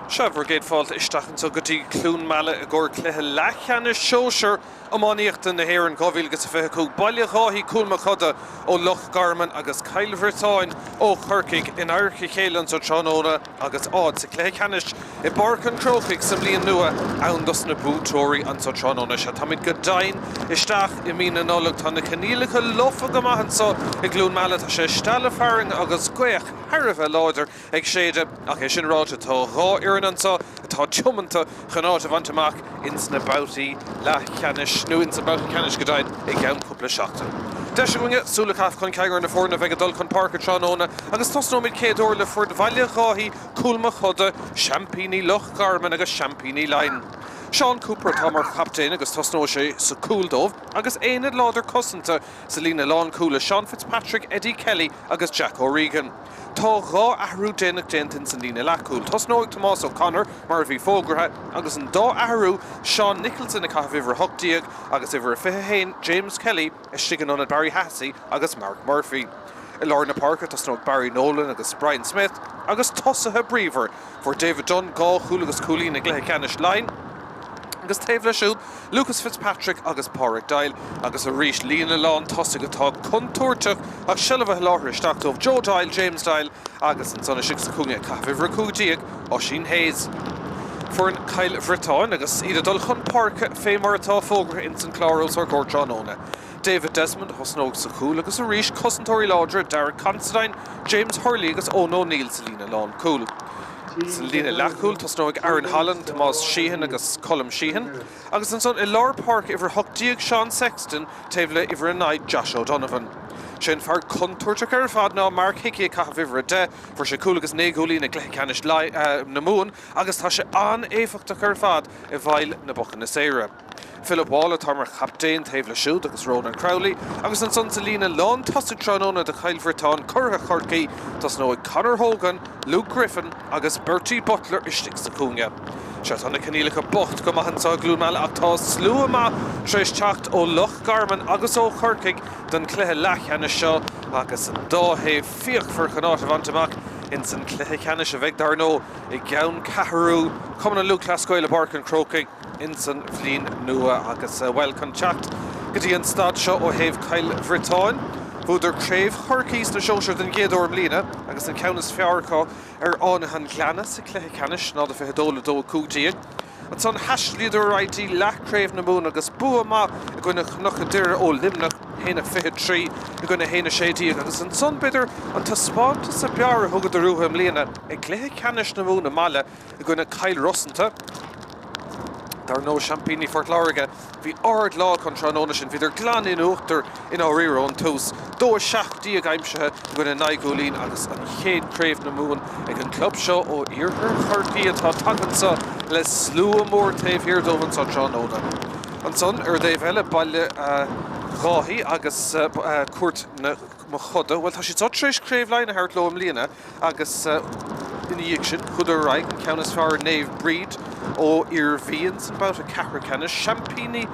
Sea, bhur gcéad fáilte isteach anseo go dtí Cluain Meala i gcomhair cluiche leathcheannais sóisear iománaíochta na hÉireann 2025. Baile Dháithí, Cúil Mochuda ó Loch Garman agus Cill Bhriotáin ó Chorcaigh in adharca a chéile anseo tráthnóna agus áit sa chluiche ceannais i bPáirc an Chrócaigh sa mbliain nua ann dos na buaiteoirí anseo tráthnóna. Sea, táimid go deimhin isteach i mí na Nollag. Tá na coinníollacha lofa go maith anseo i gCluain Meala. Tá sé ag stealladh fearthainn agus gaoth thar a bheith láidir ag séideadh. Ach é sin ráite, tá 2 fhoireann anseo atá tiomanta chun áit a bhaint amach ins na babhtaí leathcheannais, nó ins an babhta ceannais go deimhin, i gceann cúpla seachtain. Deis againne súil a chaitheamh chun cinn ar na foirne a bheidh ag dul chun páirce tráthnóna agus tosnóimid chéad uair le foireann Bhaile Dháithí, Cúil Mochuda, seaimpíní Loch Garman agus seaimpíní Laighean. Seán Cooper atá mar chaptaen agus tosnóidh sé sa chúl dóibh agus aonad láidir cosanta sa líne lánchúil le Seán Fitzpatrick, Eddie Kelly agus Jack O'Regan. Tá 2 athrú déanach déanta ins an líne leathchúil. Tosnóidh Tomás O'Connor, mar a bhí fógartha, agus an dá athrú, Seán Nicholson ag caitheamh uimhir 18 agus uimhir a 21, James Kelly, istigh in ionad Barry Hahessy agus Mark Murphy. I lár na páirce tosnóidh Barry Nolan agus Brian Smith agus tosaithe bríomhar. Fuair David Dunne 2 chúl agus cúilín i gcluiche ceannais Laighean agus taobh leis siúd, Lucas Fitzpatrick agus Pádraig Doyle agus arís líne lán tosaigh atá contúirteach ach seilbh a sholáthar isteach dóibh, Joe Doyle, James Doyle agus ansan istigh sa chúinne ag caitheamh uimhir 15, Oisín Hayes. Foireann Chill Bhriotáin agus iad ag dul chun páirce fé mar atá fógartha ins an clár os ár gcomhair tráthnóna. David Desmond a thosnóidh sa chúl agus arís cosantóirí láidre Darragh Considine, James Hurley agus Eoin O'Neill sa líne lánchúil. Sa líne leathchúil tosnóidh Aaron Holland, Tomás Sheehan agus Colm Sheehan agus ansan i lár páirce uimhir 18 Seán Sexton taobh le uimhir 9 Josh O'Donovan. Sé an fear contúirteach ar fad ná Mark Hickey ag caitheamh uimhir 10. Fuair sé cúl agus 9 gcúilín i gcluiche ceannais na Mumhan agus tá sé an-éifeachtach ar fad i bhfeighil na bpocanna saora. Philip Wall atá mar chaptaen taobh leis siúd agus Ronan Crowley agus ansan sa líne lán tosaigh tráthnóna do Chill Bhriotáin, curaithe Chorcaí, tosnóidh Conor Hogan, Luke Griffin agus Bertie Butler istigh sa chúinne. Sea, tá na coinníollacha bocht go maith anseo i gCluain Meala ach tá slua maith tar éis teacht ó Loch Garman agus ó Chorcaigh don chluiche leathcheannais seo agus an dá thaobh fíochmhar chun áit a bhaint amach ins an chluiche ceannais a bheidh, dar ndóigh, i gceanncheathrú Chumann an Lúthchleas Gael i bPáirc an Chrócaigh. ins an bhliain nua agus, bhuel, chun teacht go dtí an staid seo ó thaobh Chill Bhriotáin, bhuadar Craobh Chorcaí sna sóisir den gcéad uair i mbliana agus an ceann is fearr acu ar Fhánaithe an Ghleanna sa chluiche ceannais, 0-22 le 2-15. Ansan thaistealaíodar ar aghaidh dtí leathchraobh na Mumhan agus bua maith i gcoinne Chnoc an Doire ó Luimneach, 1-23 i gcoinne 1-16 agus ansan b'fhéidir an taispeántas ab fhearr a thugadar uathu i mbliana i gcluiche ceannais na Mumhan i mbaile i gcoinne Chill Rosanta. Dar ndóigh, seaimpíní Phort Láirge, bhí ard-lá acu an tráthnóna sin. Bhíodar glan in uachtar i ndáiríre ón tús. 2-17 aimsithe i gcoinne 9 gcúilín agus an chéad Craobh na Mumhan ag an gclub seo ó iarthar Chorcaí atá tagtha anseo le slua mór taobh thiar dóibh anseo tráthnóna. Ansan, ar an dtaobh eile, Baile Dháithí agus Cúirt na Mochuda. Bhuel, tá siad seo tar éis Craobh Laighean a thabhairt leo i mbliana agus ina dhiaidh sin, chuadar ar aghaidh, an ceann is fearr ar Naomh Bríd ó Iarmhí ins an babhta ceathrú ceannais, seaimpíní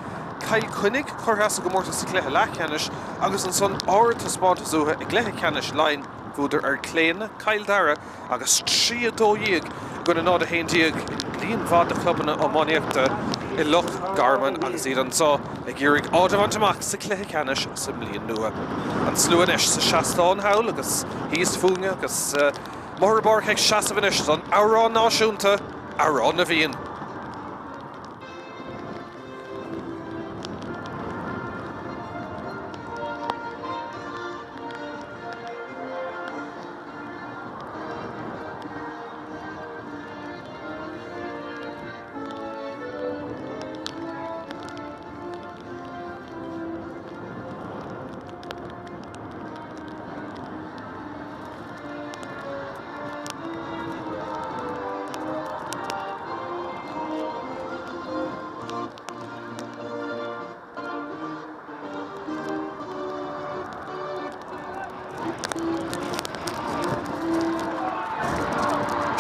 Chill Chainnigh curtha as an gcomórtas sa chluiche leathcheannais agus ansan ard-taispeántas uathu i gcluiche ceannais Laighean, bhuadar ar Claonadh, Cill Dara. Agus 3, 12 i gcoinne 0, 11 bliain mhaith do chlubanna iománaíochta i Loch Garman agus iad anseo ag iarraidh áit a bhaint amach sa chluiche ceannais sa mbliain nua. An slua anois sa seastán thall agus thíos fúinne agus amuigh ar an bpáirc ag seasamh anois don amhrán náisiúnta, Amhrán na bhFiann.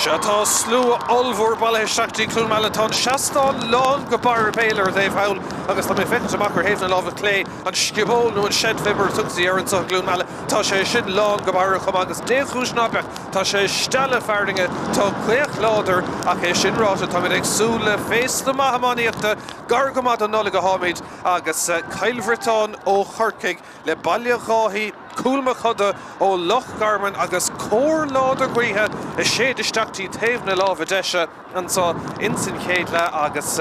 Sea, tá slua ollmhór bailithe isteach dtí Cluain Meala. Tá an seastán lán go barr a béil ar an dtaobh thall agus tá mé ag féachaint amach ar thaobh na láimhe clé, an sciobóil nó an seid fé mar a tugtaí air anseo i gCluain Meala, tá sé sin lán go barr chomh maith agus dé chúis ná beadh, tá sé stealladh fearthainne, tá gaoth láidir ach é sin ráite, táimid ag súil le féasta maith iománaíochta, gar go maith don Nollaig atáimid agus Cill Bhriotáin ó Chorcaigh le Baile Dháithí, Cúil Mochuda ó Loch Garman agus cóir láidir gaoithe ag séideadh isteach dtí taobh na láimhe deise anso ins an chéad leath agus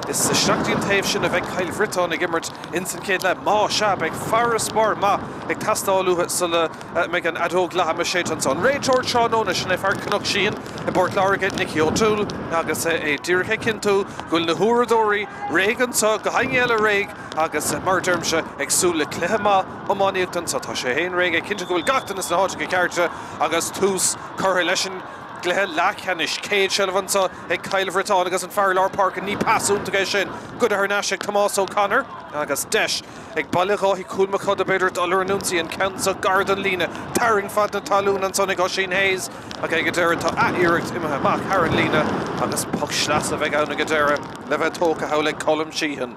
is isteach dtí an taobh sin a bheidh Cill Bhriotáin ag imirt ins an chéad leath. Má sea, beidh farasbarr maith ag teastáil uathu sula mbeidh an fheadóg leath-ama séidte anso. An réiteoir tráthnóna, sin é fear Cnoc Síon i bPort Láirge, Nicky O'Toole agus é díreach ag cinntiú go bhfuil na huaireadóirí réidh anso, gach éinne eile réidh. Agus mar a deirimse, ag súil le cluiche maith iománaíochta anseo. Tá sé féin réidh, ag cinntiú go bhfuil gach duine sna háiteacha cearta agus tús curtha leis an gcluiche leathcheannais. Céad seilbh anseo ag Cill Bhriotáin agus an fear lár páirce, ní pas iontach é sin, goidte thar n-ais ag Tomás O'Connor agus deis ag Baile Dháithí Cúil Mochuda b'fhéidir dul ar an ionsaí, an ceann seo gar don líne, tarraingt fad na talún ansan ag Oisín Hayes ach ag an deireadh tá a iarracht imithe amach thar an líne agus poc sleasa a bheidh ann ag an deireadh le bheith tógtha thall ag Colm Sheehan.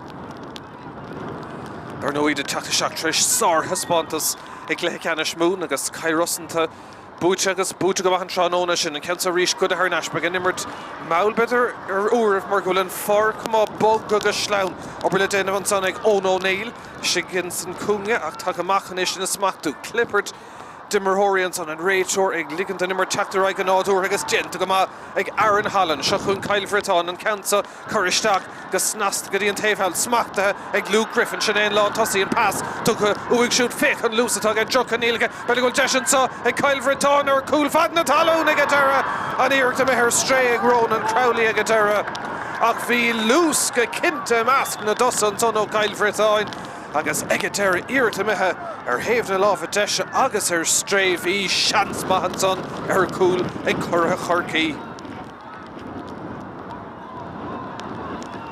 Dar ndóigh iad ag teacht isteach tar éis sárthaispeántas i gcluiche ceannais Mumhan agus Cill Rosanta buaite agus buaite go maith an tráthnóna sin. An ceann seo arís goidte thar n-ais. Beidh an imirt mall b'fhéidir ar uairibh mar go bhfuil an pháirc chomh maith bog agus sleamhain. Obair le déanamh ansan ag Eoin O'Neill istigh ins an cúinne ach tagtha amach chun é sin a smachtú. Clibirt d'imreoirí ansan, an réiteoir ag ligint don imirt teacht ar aghaidh go nádúrtha agus déanta go maith ag Aaron Holland. Seo chugainn Cill Bhriotáin, an ceann seo curtha isteach go snasta go dtí an taobh thall, smachtaithe ag Luke Griffin, sin é an lántosaí, an pas tugtha uaidh siúd, féach an luas atá aige, droch-choinníollacha, b'fhéidir go bhfuil deis anseo ag Cill Bhriotáin ar chúl fad na talún ag an deireadh, an iarracht imithe ar strae ag Ronan Crowley ag an deireadh ach bhí luas go cinnte i measc na dtosaithe ansan ó Chill Bhriotáin. Agus ag an deireadh, iarracht imithe ar thaobh na láimhe deise agus ar strae, bhí seans maith ansan ar chúl ag curaithe Chorcaí.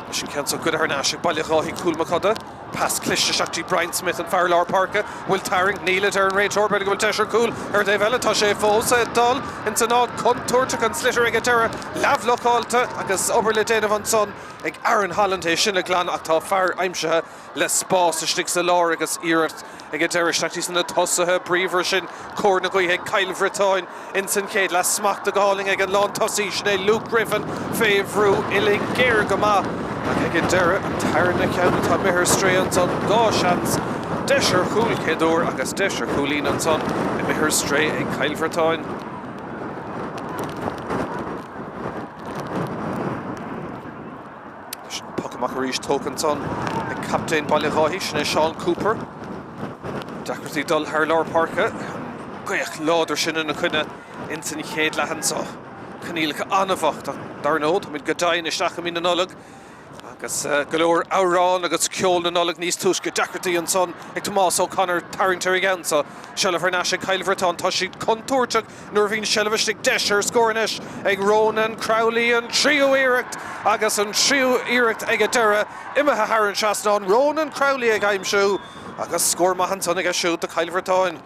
Leis an ceann seo goidte thar n-ais ag Baile Dháithí Cúil Mochuda. Pas cliste isteach dtí Brian Smith, an fear lár páirce. Bhfuil tarraingt? Níl, a deir an réiteoir. B'fhéidir go bhfuil deis ar chúl ar an dtaobh eile. Tá sé fós ag dul ins an áit contúirteach, an sliotar ag an deireadh leathbhlocáilte agus obair le déanamh ansan ag Aaron Holland é sin a ghlanadh ach tá fear aimsithe le spás istigh sa lár agus iarracht ag an deireadh isteach dtí na tosaithe bríomhara sin, cóir na gaoithe ag Cill Bhriotáin ins an chéad leath. Smachtaithe go hálainn ag an lántosaí, sin é Luke Griffin fé bhrú, uillinn géar go maith ach ag an deireadh an tarna ceann atá imithe ar strae ansan, 2 seans, deis ar chúl céaduair agus deis ar chúilín ansan imithe ar strae ag Cill Bhriotáin. Leis an poc amach arís tógtha ansan ag captaen Baile Dháithí, sin é Seán Cooper. Deacrachtaí dul thar lár páirce. An ghaoth láidir sin ina coinne ins an chéad leath anso. Coinníollacha an-bhocht ach dar ndóigh táimid go deimhin isteach i mí na Nollag agus go leor amhrán agus ceol na Nollag níos túisce. Deacrachtaí ansan ag Tomás O'Connor tarraingt ar an gceann so. Seilbh thar n-ais ag Cill Bhriotáin. Tá siad contúirteach Nuair a bhíonn seilbh istigh deis ar scór anois ag Ronan Crowley, an tríú iarracht agus an tríú iarracht ag an deireadh imithe thar an trasnán. Ronan Crowley ag aimsiú agus scór maith ansan aige siúd do Chill Bhriotáin.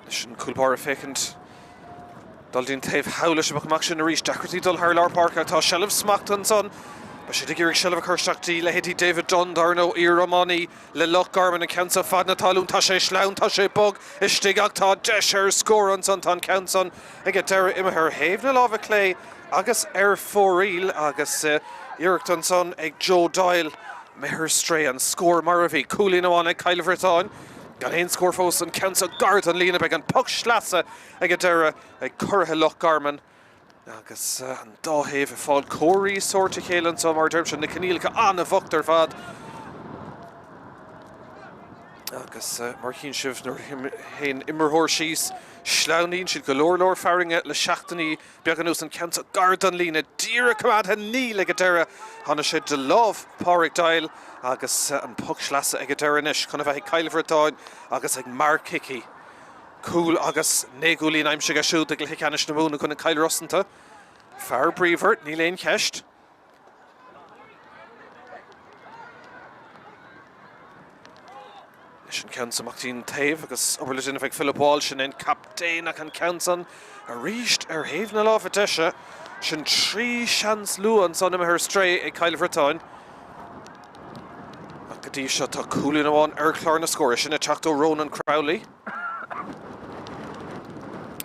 Leis an cúl báire féachaint Dul dtí'n taobh thall leis an bpoc amach sin arís. Deacrachtaí dul thar lár páirce ach tá seilbh smachtaithe ansan. Beidh siad ag iarraidh seilbh a chur isteach dtí leithéidí David Dunne, dar ndóigh, iar-iománaí le Loch Garman. An ceann seo fad na talún. Tá sé sleamhain, tá sé bog istigh ach tá deis ar scór ansan. Tá an ceann san ag an deireadh imithe ar thaobh na láimhe clé agus ar fóraoil agus iarracht ansan ag Joe Doyle imithe ar strae. An scór mar a bhí. Cúilín amháin ag Cill Bhriotáin. Gan aon scór fós. An ceann seo gar don líne. Beidh an poc sleasa ag an deireadh ag curaithe Loch Garman agus an dá thaobh ag fáil comharthaí sóirt a chéile anseo, mar a deirimse, na coinníollacha an-bhocht ar fad. Agus mar a chíonn sibh, nuair a théann imreoir síos, sleamhnaíonn siad go leor leor fearthainne le seachtainí beaga anuas. An ceann seo gar don líne, díreach coimeádtha, níl ag an deireadh. Tháinig sé de lámh Pádraig Doyle agus an poc sleasa ag an deireadh anois chun a bheith ag Cill Bhriotáin agus ag Mark Hickey. Cúl agus 9 gcúilín aimsithe aige siúd i gcluiche ceannais na Mumhan i gcoinne Cill Rosanta. Fear bríomhar, níl aon cheist. Anois an ceann san amach go dtí an taobh agus obair le déanamh ag Philip Walsh, sin é an captaen ach an ceann san arís ar thaobh na láimhe deise. Sin 3 seans luath ansan imithe ar strae ag Cill Bhriotáin. Ach go dtí seo tá cúilín amháin ar chlár na scór, é sin ag teacht ó Ronan Crowley.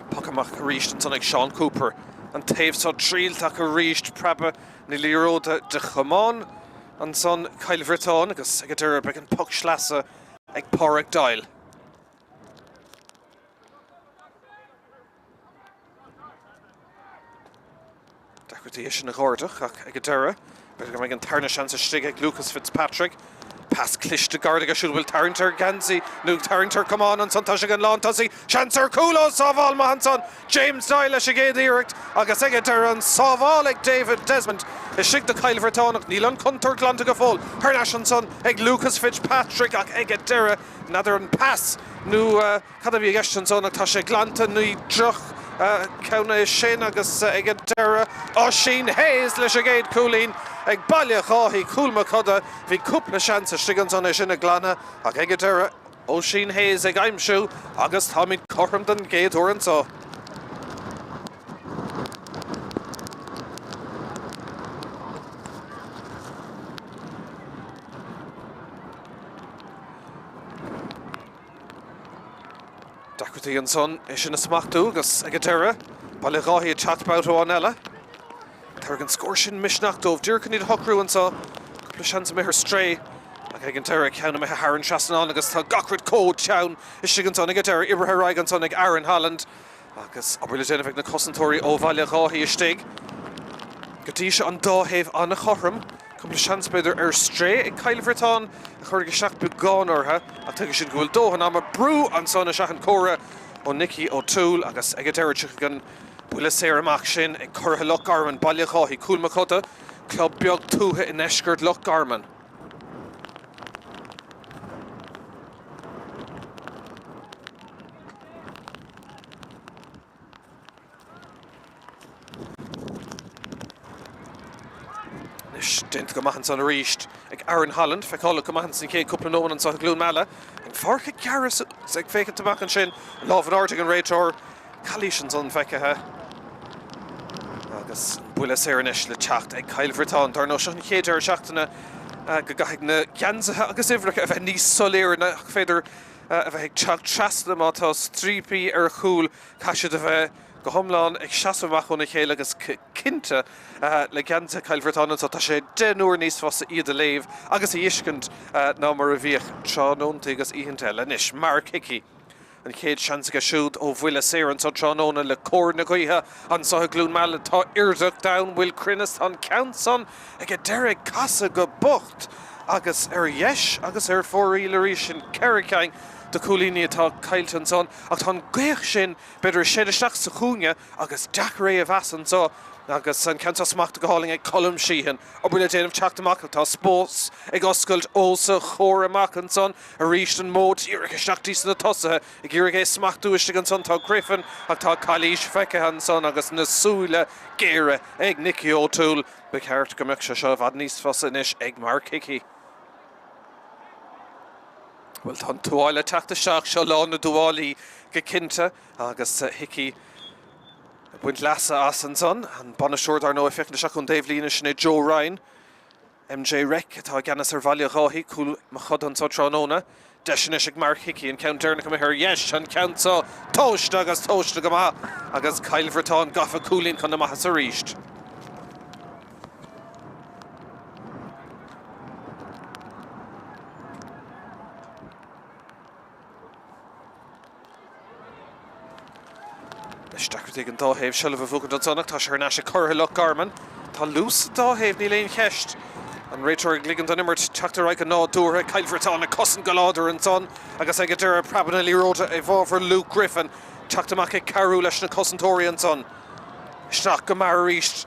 Poc amach arís ansan ag Seán Cooper. An taobh seo trialltach arís, preabadh na liathróide de chamán ansan Cill Bhriotáin agus ag an deireadh beidh an poc sleasa ag Páraic Doyle. Deacrachtaí é sin a dh'ardach ach ag an deireadh, b'fhéidir go mbeidh an tarna seans istigh ag Lucas Fitzpatrick. Pas cliste gairid aige siúd a bhfuil tarraingt ar gheansaí nó tarraingt ar camán ansan. Tá sé ag an lántosaí. Seans ar chúl! Ó, sábháil maith ansan. James Doyle leis an gcéad iarracht agus ag an deireadh an sábháil ag David Desmond istigh do Chill Bhriotáin ach níl an chontúirt glanta go fóill. Thar n-ais ansan ag Lucas Fitzpatrick ach ag an deireadh n'fheadar an pas nó Cad a bhí i gceist ansan ach tá sé glanta, ní droch cheann é sin agus ag an deireadh Oisín Hayes leis an gcéad chúilín ag Baile Dháithí, Cúil Mochuda. Bhí cúpla seans istigh ansan é sin a ghlanadh ach ag an deireadh Oisín Hayes ag aimsiú agus táimid cothrom den gcéad uair anso. Deacrachtaí ansan é sin a smachtú agus ag an deireadh, Baile Dháithí ag teacht babhta amháin eile. Tabharfaidh an scór sin misneach dóibh. Díreach chun iad a shocrú anso. Cúpla seans imithe ar strae ach ag an deireadh, ceann imithe thar an trasnán agus tá gach rud chomh teann istigh ansan ag an deireadh. Oibrithe ar aghaidh ansan ag Aaron Holland. Agus obair le déanamh ag na cosantóirí ó Bhaile Dháithí istigh. Go dtí seo an dá thaobh an-chothrom. Cúpla seans b'fhéidir ar strae ag Cill Bhriotáin a chuirfidh isteach beagán orthu ach tuigfidh siad go bhfuil dóthain ama. Brú ansan is ea an comhartha ó Nicky O'Toole agus ag an deireadh tiocfaidh an buille saor amach sin ag curaithe Loch Garman, Baile Dháithí, Cúil Mochuda, club beag tuaithe i ndeisceart Loch Garman. Anois, déanta go maith ansan arís ag Aaron Holland. Feiceálach go maith ins an chéad cúpla nóiméad anso i gCluain Meala. An pháirc ag gearradh is ag féachaint amach ansin. An lámh in airde ag an réiteoir. Calaois ansan feicthe. Agus an buille saor anois le teacht ag Cill Bhriotáin. Dar ndóigh, seo an chéad deireadh seachtaine go gcaithfidh na geansaithe agus uimhreacha a bheith níos soiléire. Nach féidir a bheith ag teacht trasna má tá stríopaí ar chúl. Caithfidh siad a bheith go hiomlán ag seasamh amach óna chéile agus cinnte le geansaithe Chill Bhriotáin anso tá sé 10 n-uair níos fusa iad a léamh agus a fheiscint ná mar a bhíodh tráthnóntaí agus oícheanta eile. Anois Mark Hickey. An chéad seans aige siúd ó bhuille saor anso tráthnóna le cóir na gaoithe anso i gCluain Meala. Tá irdeacht ann, bhfuil cruinneas, tá an ceann san ag an deireadh ag casadh go bocht agus ar dheis agus ar fóraoil arís. Sin 4 cinn de chúilíní atá caillte ansan ach tá an ghaoth sin b'fhéidir ag séideadh isteach sa chúinne agus deacair é a mheas anso agus an ceann seo smachtaithe go hálainn ag Colm Sheehan. Obair le déanamh teacht amach ach tá spás ag oscailt os a chomhair amach ansan arís an modh díreach isteach dtí sna tosaithe ag iarraidh é smachtú istigh ansan tá Griffin ach tá calaois feicthe ansan agus na súile géara ag Nicky O'Toole. Ba cheart go mbeadh sé seo i bhfad níos fusa anois ag Mark Hickey. Bhuel tá an tuáille ag teacht isteach, seo lá na dtuáillí go cinnte agus Hickey ag baint leasa as ansan. An bainisteoir dar ndóigh ag féachaint isteach ón dtaobhlíne sin é Joe Ryan. MJ Rec atá i gceannas ar Bhaile Dháithí, Cúil Mochuda anso tráthnóna. Deis anois ag Mark Hickey, an ceann deireanach imithe ar dheis, an ceann seo tomhaiste agus tomhaiste go maith agus Cill Bhriotáin gafa cúilín chun na maitheasa arís. Anois deacrachtaí ag an dá thaobh seilbh a bhuachaint ansan ach tá sé thar n-ais ag curaithe Loch Garman. Tá luas sa dá thaobh, níl aon cheist. An réiteoir ag ligean don imirt teacht ar aghaidh go nádúrtha. Cill Bhriotáin ag cosaint go láidir ansan agus ag an deireadh preabadh na liathróide i bhfabhar Luke Griffin. Teacht amach ag cabhrú leis na cosantóirí ansan. Isteach go mear arís.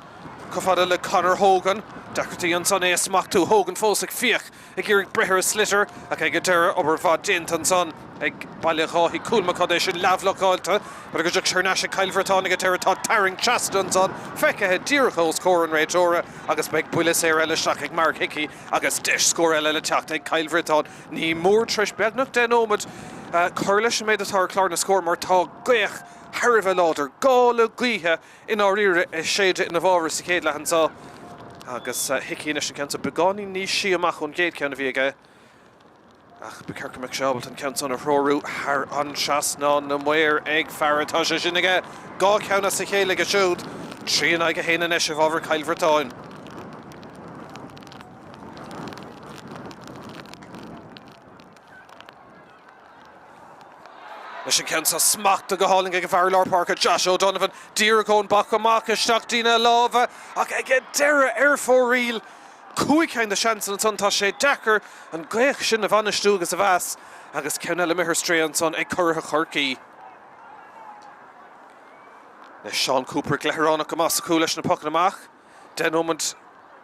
Chomh fada le Conor Hogan. Deacrachtaí ansan é a smachtú. Hogan fós ag fiach, ag iarraidh breith ar an sliotar ach ag an deireadh, obair mhaith déanta ansan ag Baile Dháithí. Cúl Mac é sin leathbhlocáilte. B'fhéidir go dtiocfaidh sé thar n-ais ag Cill Bhriotáin ag an deireadh. Tá tarraingt trasna ansan feicthe díreach os comhair an réiteora agus beidh buille saor eile isteach ag Mark Hickey agus deis scór eile le teacht ag Cill Bhriotáin. Ní mór tar éis beagnach 10 nóiméad cur leis an méid atá ar chlár na scór mar tá gaoth thar a bheith láidir, gála gaoithe i ndáiríre ag séideadh ina bhfabhar sa chéad leath anseo agus Hickey anois an ceann seo beagáinín níos sia amach ón gcéad cheann a bhí aige ach ba cheart go mbeadh sé ábalta an ceann san a threorú thar an trasnán. Na maoir ag faire, tá sé sin aige! 2 cheann as a chéile aige siúd. 3 in aghaidh 1 anois i bhfabhar Chill Bhriotáin. Anois an ceann seo smachtaithe go hálainn ag an bhfear lár páirce Josh O'Donovan, díreach ón bpoc amach isteach dtína lámha ach ag an deireadh ar fóraoil. 5 cheann de sheansanna ansan, tá sé deacair an ghaoth sin a bhainistiú agus a mheas agus ceann eile imithe ar strae ansan ag curaithe Chorcaí. Anois Seán Cooper gleithearánach go maith sa chúl leis na pocanna amach. 10 nóiméad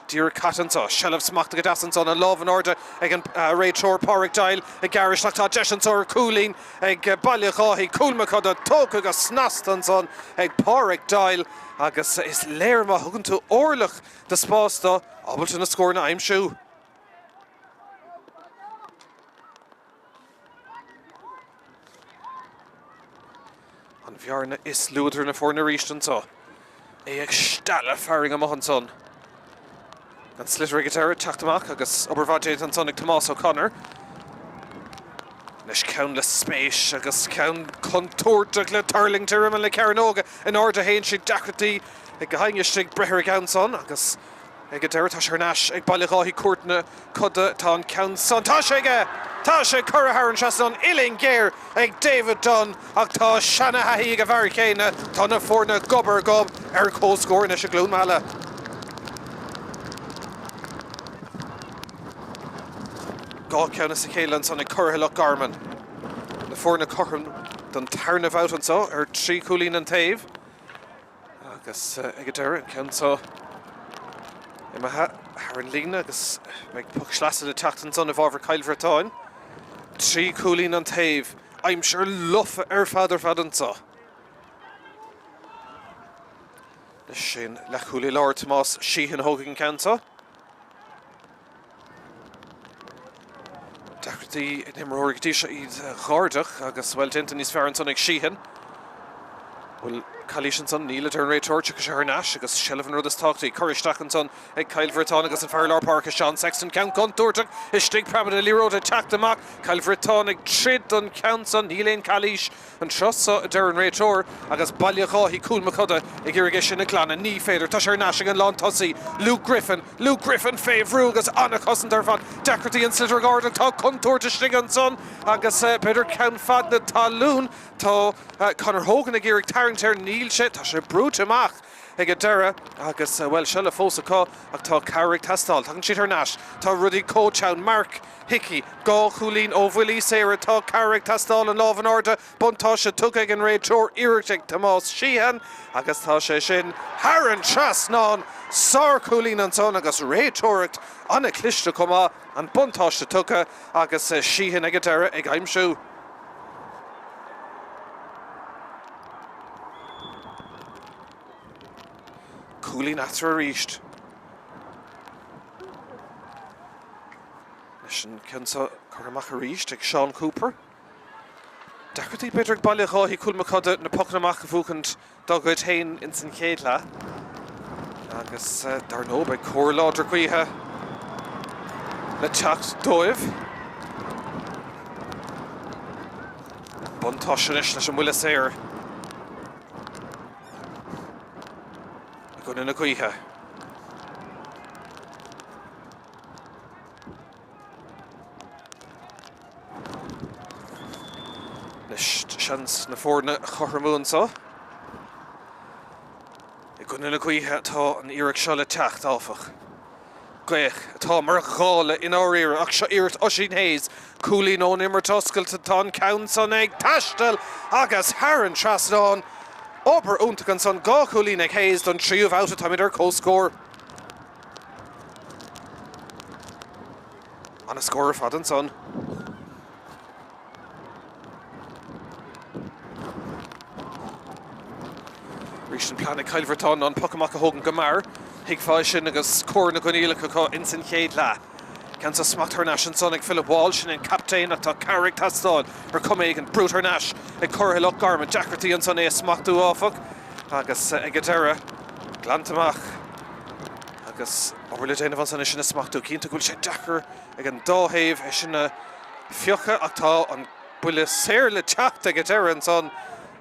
díreach caite anseo. Seilbh smachtaithe go deas ansan, an lámh in airde ag an réiteoir Pádraig Doyle ag gearradh isteach. Tá deis anseo ar chúilín ag Baile Dháithí. Cúl Mac Coda tógtha go snasta ansan ag Pádraig Doyle agus is léir má thugann tú orlach de spás dó, ábalta na scóranna a aimsiú. An bhearna is lú idir na foirne arís anseo. É ag stealladh fearainn amuigh ansan. An sliotar ag an deireadh, teacht amach agus obair mhaith déanta ansan ag Tomás O'Connor. Anois ceann le spéis agus ceann contúirteach le tuirlingt ar imeall na cearnóige. In airde a théann sé, deacrachtaí ag éinne istigh breith ar an gceann san agus Ag an deireadh, tá sé thar n-ais ag Baile Dháithí Cúirt na Coda. Tá an ceann san. Tá sé aige! Tá sé curtha thar an trasnán. Uillinn ghéar ag David Dunne ach tá seana-thaithí ag an bhfear chéanna. Tá na foirne gob ar ghob ar comhscór anois i gCluain Meala. 2 cheann as a chéile ansan ag curaithe Loch Garman. Na foirne cothrom don tarna bhabhta anseo ar 3 chúilín an taobh. Agus ag an deireadh, an ceann seo imithe thar an líne agus beidh poc sleasa le teacht ansan i bhfabhar Chill Bhriotáin. 3 chúilín an taobh, aimsir lofa ar fad ar fad anseo. Leis sin, leathchúlaí láir Tomás Sheehan a thógfaidh an ceann seo. Deacrachtaí ag na himreoirí go dtí seo iad a dh'airdeach agus, bhuel, déanta níos fearr ansan ag Sheehan. Bhfuil calaois ansan? Níl, a deir an réiteoir. Tiocfaidh sé thar n-ais agus seilbh an rud is tábhachtaí. Curtha isteach ansan ag Cill Bhriotáin agus an fear lár páirce Seán Sexton. Ceann contúirteach istigh, preabadh na liathróide ag teacht amach. Cill Bhriotáin ag troid don cheann san. Níl aon calaois Anseo so, a deir an réiteoir, agus Baile Dháithí Cúl Mac Coda ag iarraidh é sin a ghlanadh. Ní féidir. Tá sé thar n-ais ag an lántosaí, Luke Griffin. Luke Griffin fé bhrú agus an-chosaint ar fad. Deacrachtaí an sliotar ag ardú. Tá contúirt istigh ansan agus b'fhéidir ceann fad na talún. Tá Conor Hogan ag iarraidh tarraingt air. Níl sé. Tá sé brúite amach ag an deireadh agus, bhuel, seilbh fós acu ach tá cabhair ag teastáil. Tagann siad thar n-ais. Tá rudaí chomh teann. Mark. Hickey, 2 chúilín ó bhuillí saora. Tá cabhair ag teastáil, an lámh in airde, buntáiste tugtha ag an réiteoir, iarracht ag Tomás Sheehan agus tá sé sin thar an trasnán! Sárchúilín ansan agus réiteoireacht an-chliste chomh maith, an buntáiste tugtha agus Sheehan ag an deireadh ag aimsiú. Cúilín eatarthu arís. Leis an ceann seo curtha amach arís ag Seán Cooper. Deacrachtaí b'fhéidir ag Baile Dháithí Cúl Mac Coda na pocanna amach a bhuachaint dá gcuid féin ins an chéad leath. Agus dar ndóigh beidh cóir láidir gaoithe le teacht dóibh. Buntáiste anois leis an mbuille saor i gcoinne na gaoithe. Anois seans na foirne a chothromú anseo. I gcoinne na gaoithe atá an iarracht seo le teacht, áfach. Gaoth atá mar ghála i ndáiríre ach seo iarracht Oisín Hayes. Cúilín ón imirt oscailte, tá an ceann san ag taisteal agus thar an trasnán. Obair iontach ansan, 2 chúilín ag Hayes don tríú bhabhta, táimid ar comhscór. Ana scór ar fad ansan. Arís an plean ag Cill Bhreatáin ná an poc amach a thógaint go mear. Thuigfeá é sin agus cóir na gcoinníollacha acu ins an chéad leath. Ceann seo smachtaithe thar n-ais ansan ag Philip Walsh, sin é an captaen ach tá cabhair ag teastáil ar chuma éigin. Brúite thar n-ais ag curaithe Loch Garman. Deacrachtaí ansan é a smachtú áfach agus ag an deireadh glanta amach agus obair le déanamh ansan é sin a smachtú. Cinnte go bhfuil sé deacair ag an dá thaobh é sin a phiocadh ach tá an buille saor le teacht ag an deireadh ansan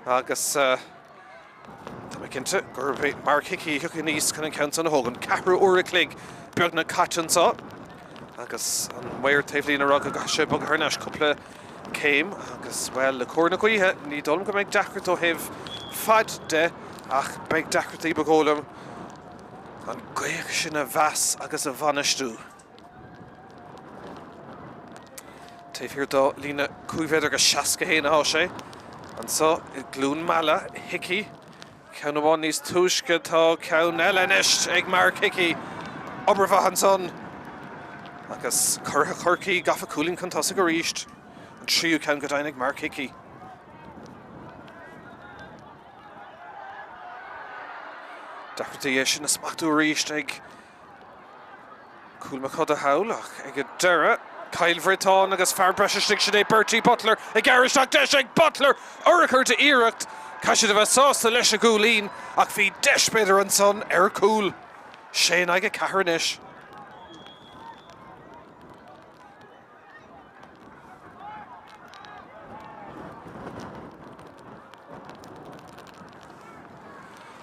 agus tá mé cinnte gurb é Mark Hickey a thiocfaidh aníos chun an ceann san a thógaint. Ceathrú uair a chloig beagnach caite anso agus an maor taobhlíne ag rá go gcaithfidh sé bogadh thar n-ais cúpla céim agus, bhuel, le cóir na gaoithe ní dóigh liom go mbeidh deacracht ó thaobh faid de ach beidh deacrachtaí ba dhóigh liom an ghaoth sin a mheas agus a bhainistiú. Taobh thiar de líne 5 mhéadar agus 61 atá sé. Anso i gCluain Meala, Hickey. Ceann amháin níos túisce, tá ceann eile anois ag Mark Hickey. Obair mhaith ansan. Agus curaithe Chorcaí gafa cúilín chun tosaigh arís. An tríú ceann go deimhin ag Mark Hickey. Deacrachtaí é sin a smachtú arís ag Cúil na Coda thall ach ag an deireadh, Cill Bhriotáin agus fear breise istigh, sin é Bertie Butler ag gearradh isteach, deis ag Butler! Urchar d'iarracht! Caithfidh siad a bheith sásta leis an gcúilín ach bhí deis b'fhéidir ansan ar chúl. Sé in aghaidh 4 anois.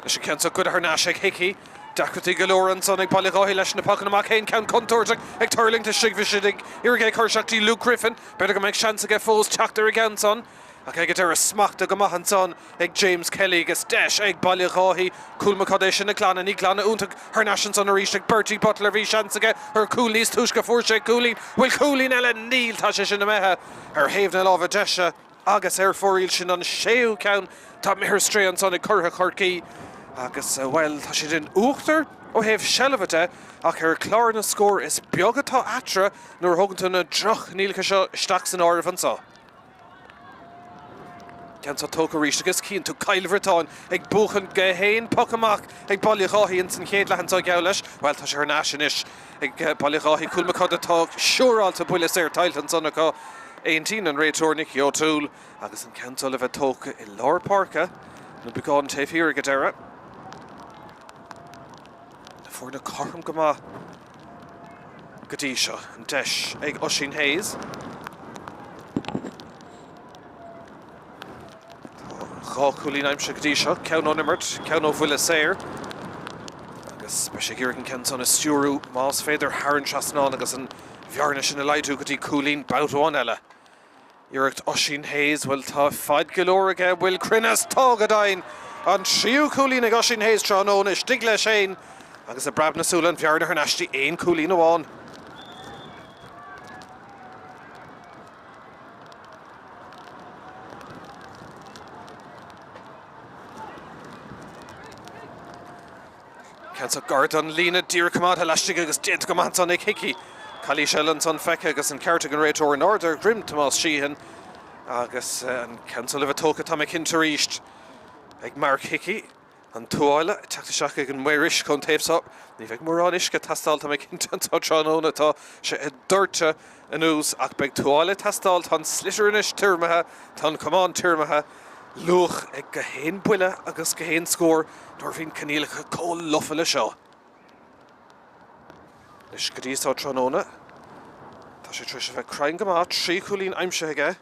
Leis an ceann seo goidte thar n-ais ag Hickey. Deacrachtaí go leor ansan ag Baile Dháithí leis na pocanna amach féin. Ceann contúirteach ag tuirlingt istigh. Bhí siad ag iarraidh é a chur isteach dtí Luke Griffin. B'fhéidir go mbeidh seans aige fós teacht ar an gceann san. Ach ag an deireadh smachtaithe go maith ansan ag James Kelly agus deis ag Baile Dháithí. Cúl Mac Coda é sin a ghlanadh. Ní glanadh iontach thar n-ais ansan arís ag Bertie Butler. Bhí seans aige ar chúl níos túisce. Fuair sé cúilín. Bhfuil cúilín eile? Níl. Tá sé sin imithe ar thaobh na láimhe deise agus ar fóraoil. Sin an séú ceann. Tá imithe ar strae ansan ag curaithe Chorcaí agus, bhuel, tá siad in uachtar ó thaobh seilbhe de ach ar chlár na scór is beag atá eatarthu nuair a thógann tú na droch-choinníollacha seo isteach san áireamh anso. Ceann seo tógtha arís agus chíonn tú Cill Bhriotáin ag buachan go haon poc amach ag Baile Dháithí ins an chéad leath anseo geall leis. Bhuel tá sé thar n-ais anois ag Baile Dháithí. Cúl Mac Coda tá siúráilte buille saor tuillte ansan acu. Aontaíonn an réiteoir Nicky O'Toole agus an ceann seo le bheith tógtha i lár páirce nó beagán taobh thiar ag an deireadh. Na foirne cothrom go maith. go dtí seo. An deis ag Oisín Hayes. Tá 2 chúilín aimsithe go dtí seo, ceann ón imirt, ceann ó bhuille saor. Agus beidh sé ag iarraidh an ceann san a stiúrú más féidir thar an trasnán agus an bhearna sin a laghdú go dtí cúilín babhta amháin eile. Iarracht Oisín Hayes, bhuel tá faid go leor aige, bhfuil cruinneas? Tá go deimhin! An tríú cúilín ag Oisín Hayes tráthnóna, istigh leis féin agus i bpreab na súl an bhearna thar n-ais dtí aon chúilín amháin. Ceann seo gar don líne díreach coimeádtha laistigh agus déanta go maith ansan ag Hickey. Calaois eile ansan feicthe agus an ceart ag an réiteoir in airde ar dhroim Tomás Sheehan agus an ceann seo le bheith tógtha tá mé cinnte arís ag Mark Hickey. An tuáille ag teacht isteach ag an maor uisce ón taobh seo. Ní bheidh mórán uisce ag teastáil tá mé cinnte anseo tráthnóna. Tá sé ag doirteadh anuas ach beidh tuáille ag teastáil. Tá an sliotar anois tiormaithe, tá an camán tiormaithe. Luach ag gach aon buille agus gach aon scór nuair a bhíonn coinníollacha chomh lofa le seo. Anois go dtí seo tráthnóna, tá sé tar éis a bheith cruinn go maith, 3 chúilín aimsithe aige,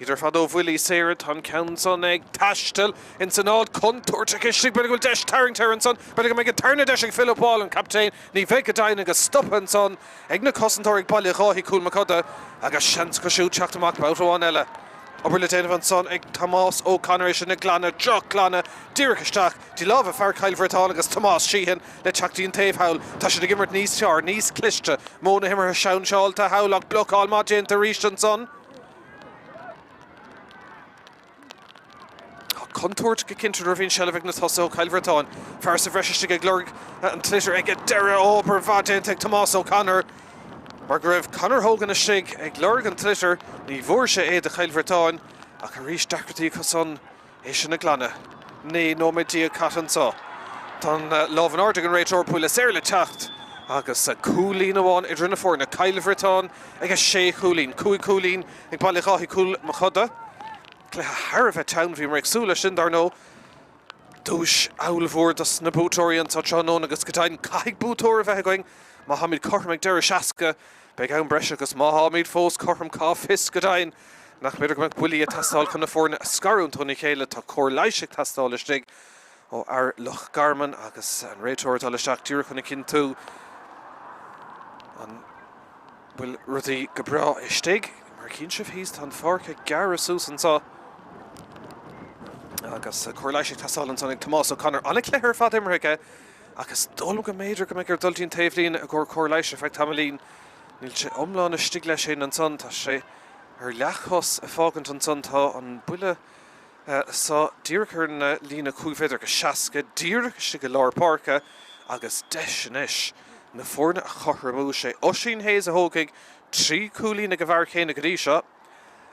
iad ar fad ó bhuillí saora. Tá an ceann san ag taisteal ins an áit contúirteach istigh, b'fhéidir go bhfuil deis tarraingthe air ansan, b'fhéidir go mbeidh an tarna deis ag Philip Wall, an captaen, ní bheidh go deimhin agus stoptha ansan ag na cosantóirí ag Baile Dháithí, Cúl Mac Coda agus seans acu siúd teacht amach babhta amháin eile. Obair le déanamh ansan ag Tomás O'Connor, é sin a ghlanadh, droch-ghlanadh, díreach isteach dtí lámha fear Chill Bhriotáin agus Tomás Sheehan le teacht dtí an taobh thall. Tá siad ag imirt níos fearr, níos cliste, modh na himeartha seanseáilte thall ach blocáil maith déanta arís ansan. Contúirt go cinnte nuair a bhíonn seilbh ag na tosaithe ó Chill Bhreatáin. Fear sa bhreis istigh ag lorg an tsliotair ag an deireadh. Obair mhaith déanta ag Tomás O'Connor mar go raibh Conor Hogan istigh ag lorg an tsliotair. Ní bhfuair sé é do Chill Bhreatáin ach arís deacrachtaí acu san é sin a ghlanadh. 19 nóiméad caite anseo. Tá an lámh in airde ag an réiteoir, buille saor le teacht agus cúilín amháin idir na foirne. Cill Bhreatáin ag 6 chúilín, 5 chúilín ag Baile Dháithí Cúil Mochuda. Cluiche thar a bheith teann, bhíomar ag súil leis sin dar ndóigh. Duais ollmhór dos na buaiteoirí anseo tráthnóna agus go deimhin caithfidh buaiteoir a bheith againn má tháimid cothrom ag deireadh 60. Beidh am breise agus má tháimid fós cothrom cá bhfios go deimhin nach mb'fhéidir go mbeadh buillí ag teastáil chun na foirne a scarúint óna chéile. Tá cóir leighis ag teastáil istigh ó fhear Loch Garman agus an réiteoir ag dul isteach díreach chun a chinntiú an bhfuil rudaí go breá istigh. Mar a chíonn sibh thíos, tá an pháirc ag gearradh suas anseo agus cóir leighis ag teastáil ansan ag Tomás O'Connor. An-chluiche ar fad imeartha aige ach is dóigh liom go mb'fhéidir go mbeidh air dul dtí'n taobhlíne i gcomhair cóir leighis ar feadh tamaillín. Níl sé iomlán istigh leis féin ansan, tá sé ar leathchos ag fágaint ansan. Tá an buille so díreach ar an líne 5 mhéadar agus 60, díreach istigh i lár páirce agus deis anois na foirne a chothromú. Sé Oisín Hayes a thógfaidh 3 chúilín ag an bhfear céanna go dtí seo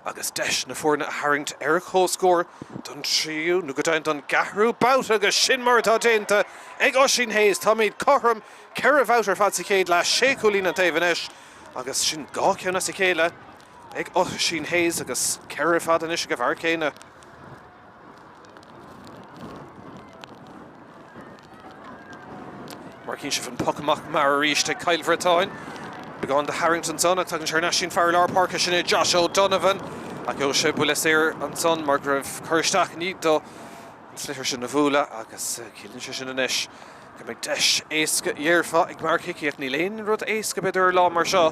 agus deis na foirne a tharraingt ar comhscór don tríú nó go deimhin don gceathrú babhta agus sin mar atá déanta ag Oisín Hayes. Táimid cothrom, ceithre bhabhta ar fad sa chéad leath, sé chúilín an taobh anois agus sin dhá cheann as a chéile. Ag Oisín Hayes agus 4 ar fad anois ag an bhfear céanna. Mar a chíonn sibh an poc amach mear arís ag Cill Bhriotáin. Beagán de tharraingt ansan ach tagann sé thar n-ais dtí'n fear i lár páirce sin é Josh O'Donovan ach gheobhaidh sé buille saor ansan mar go raibh cur isteach i ndiaidh dó an sliotar sin a bhualadh agus ciallaíonn sé sin anois go mbeidh deis éasca, dhéarfá, ag Mark Hickey ach níl aon rud éasca b'fhéidir ar lá mar seo.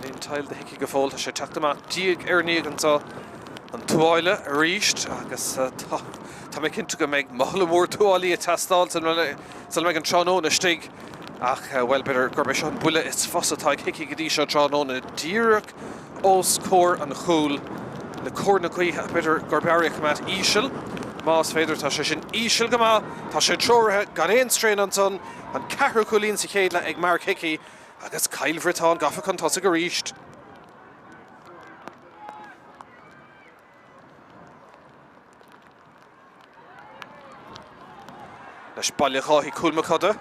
Níl aon tadhall do Hickey go fóill, tá sé ag teacht amach diaidh ar ndiaidh anseo. An tuáille arís agus tá tá mé cinnte go mbeidh mála mór tuáillí ag teastáil sula mbeidh an tráthnóna istigh ach bhuel b'fhéidir gurb é seo an buille is fusa atá ag Hickey go dtí seo tráthnóna díreach os comhair an chúil le cóir na gaoithe b'fhéidir gurb fhearr é a choimeád íseal más féidir. Tá sé sin íseal go maith. Tá sé treoraithe gan aon strain ansan. An ceathrú cúilín sa chéad leath ag Mark Hickey agus Cill Bhriotáin gafa chun tosaigh arís. Anois Baile Dháithí Cúil Mochuda ag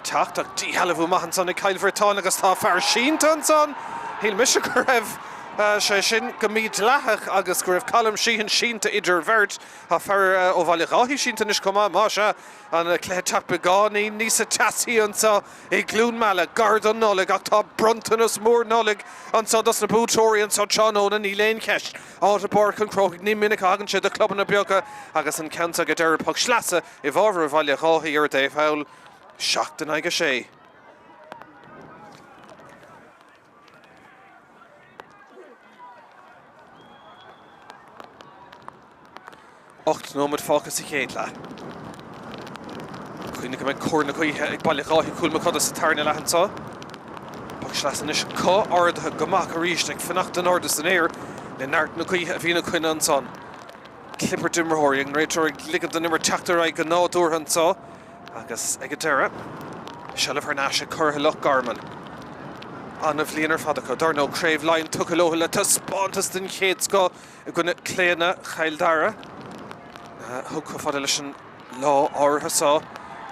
teacht ach díshealbhú maith ansan ag Cill Bhriotáin agus tá fear sínte ansan. Shíl mise go raibh sé sin go mídhleathach agus go raibh Colm Sheehan sínte idir bheirt. Tá fear ó Bhaile Dháithí sínte anois chomh maith. Más ea, an cluiche ag teacht beagáinín níosa teasaí anseo i gCluain Meala gar don Nollaig ach tá bronntanas mór Nollag anseo dos na buaiteoirí anseo tráthnóna, níl aon cheist. Áit i bPáirc an Chrócaigh, ní minic a thagann sé do chlubanna beaga agus an ceann seo ag an deireadh, poc sleasa i bhfabhar Bhaile Dháithí ar an dtaobh thall, 7 in aghaidh 6. 8 nóiméad fágtha sa chéad leath. Cuimhnigh go mbeidh cóir na gaoithe ag Baile Dháithí Cúil Mochuda sa tarna leath anseo. Poc sleasa anois acu, ardaithe go maith arís ag fanacht in airde san aer le neart na gaoithe a bhí ina coinne ansan. Clibirt imreoirí, an réiteoir ag ligean don imirt teacht ar aghaidh go nádúrtha anseo agus ag an deireadh, seilbh thar n-ais ag curaithe Loch Garman. An-bhliain ar fad acu. Dar ndóigh, Craobh Laighean tugtha leo le taispeántas den chéad scoth i gcoinne Claonadh Chill Dara, a thug chomh fada leis an lá áirithe seo.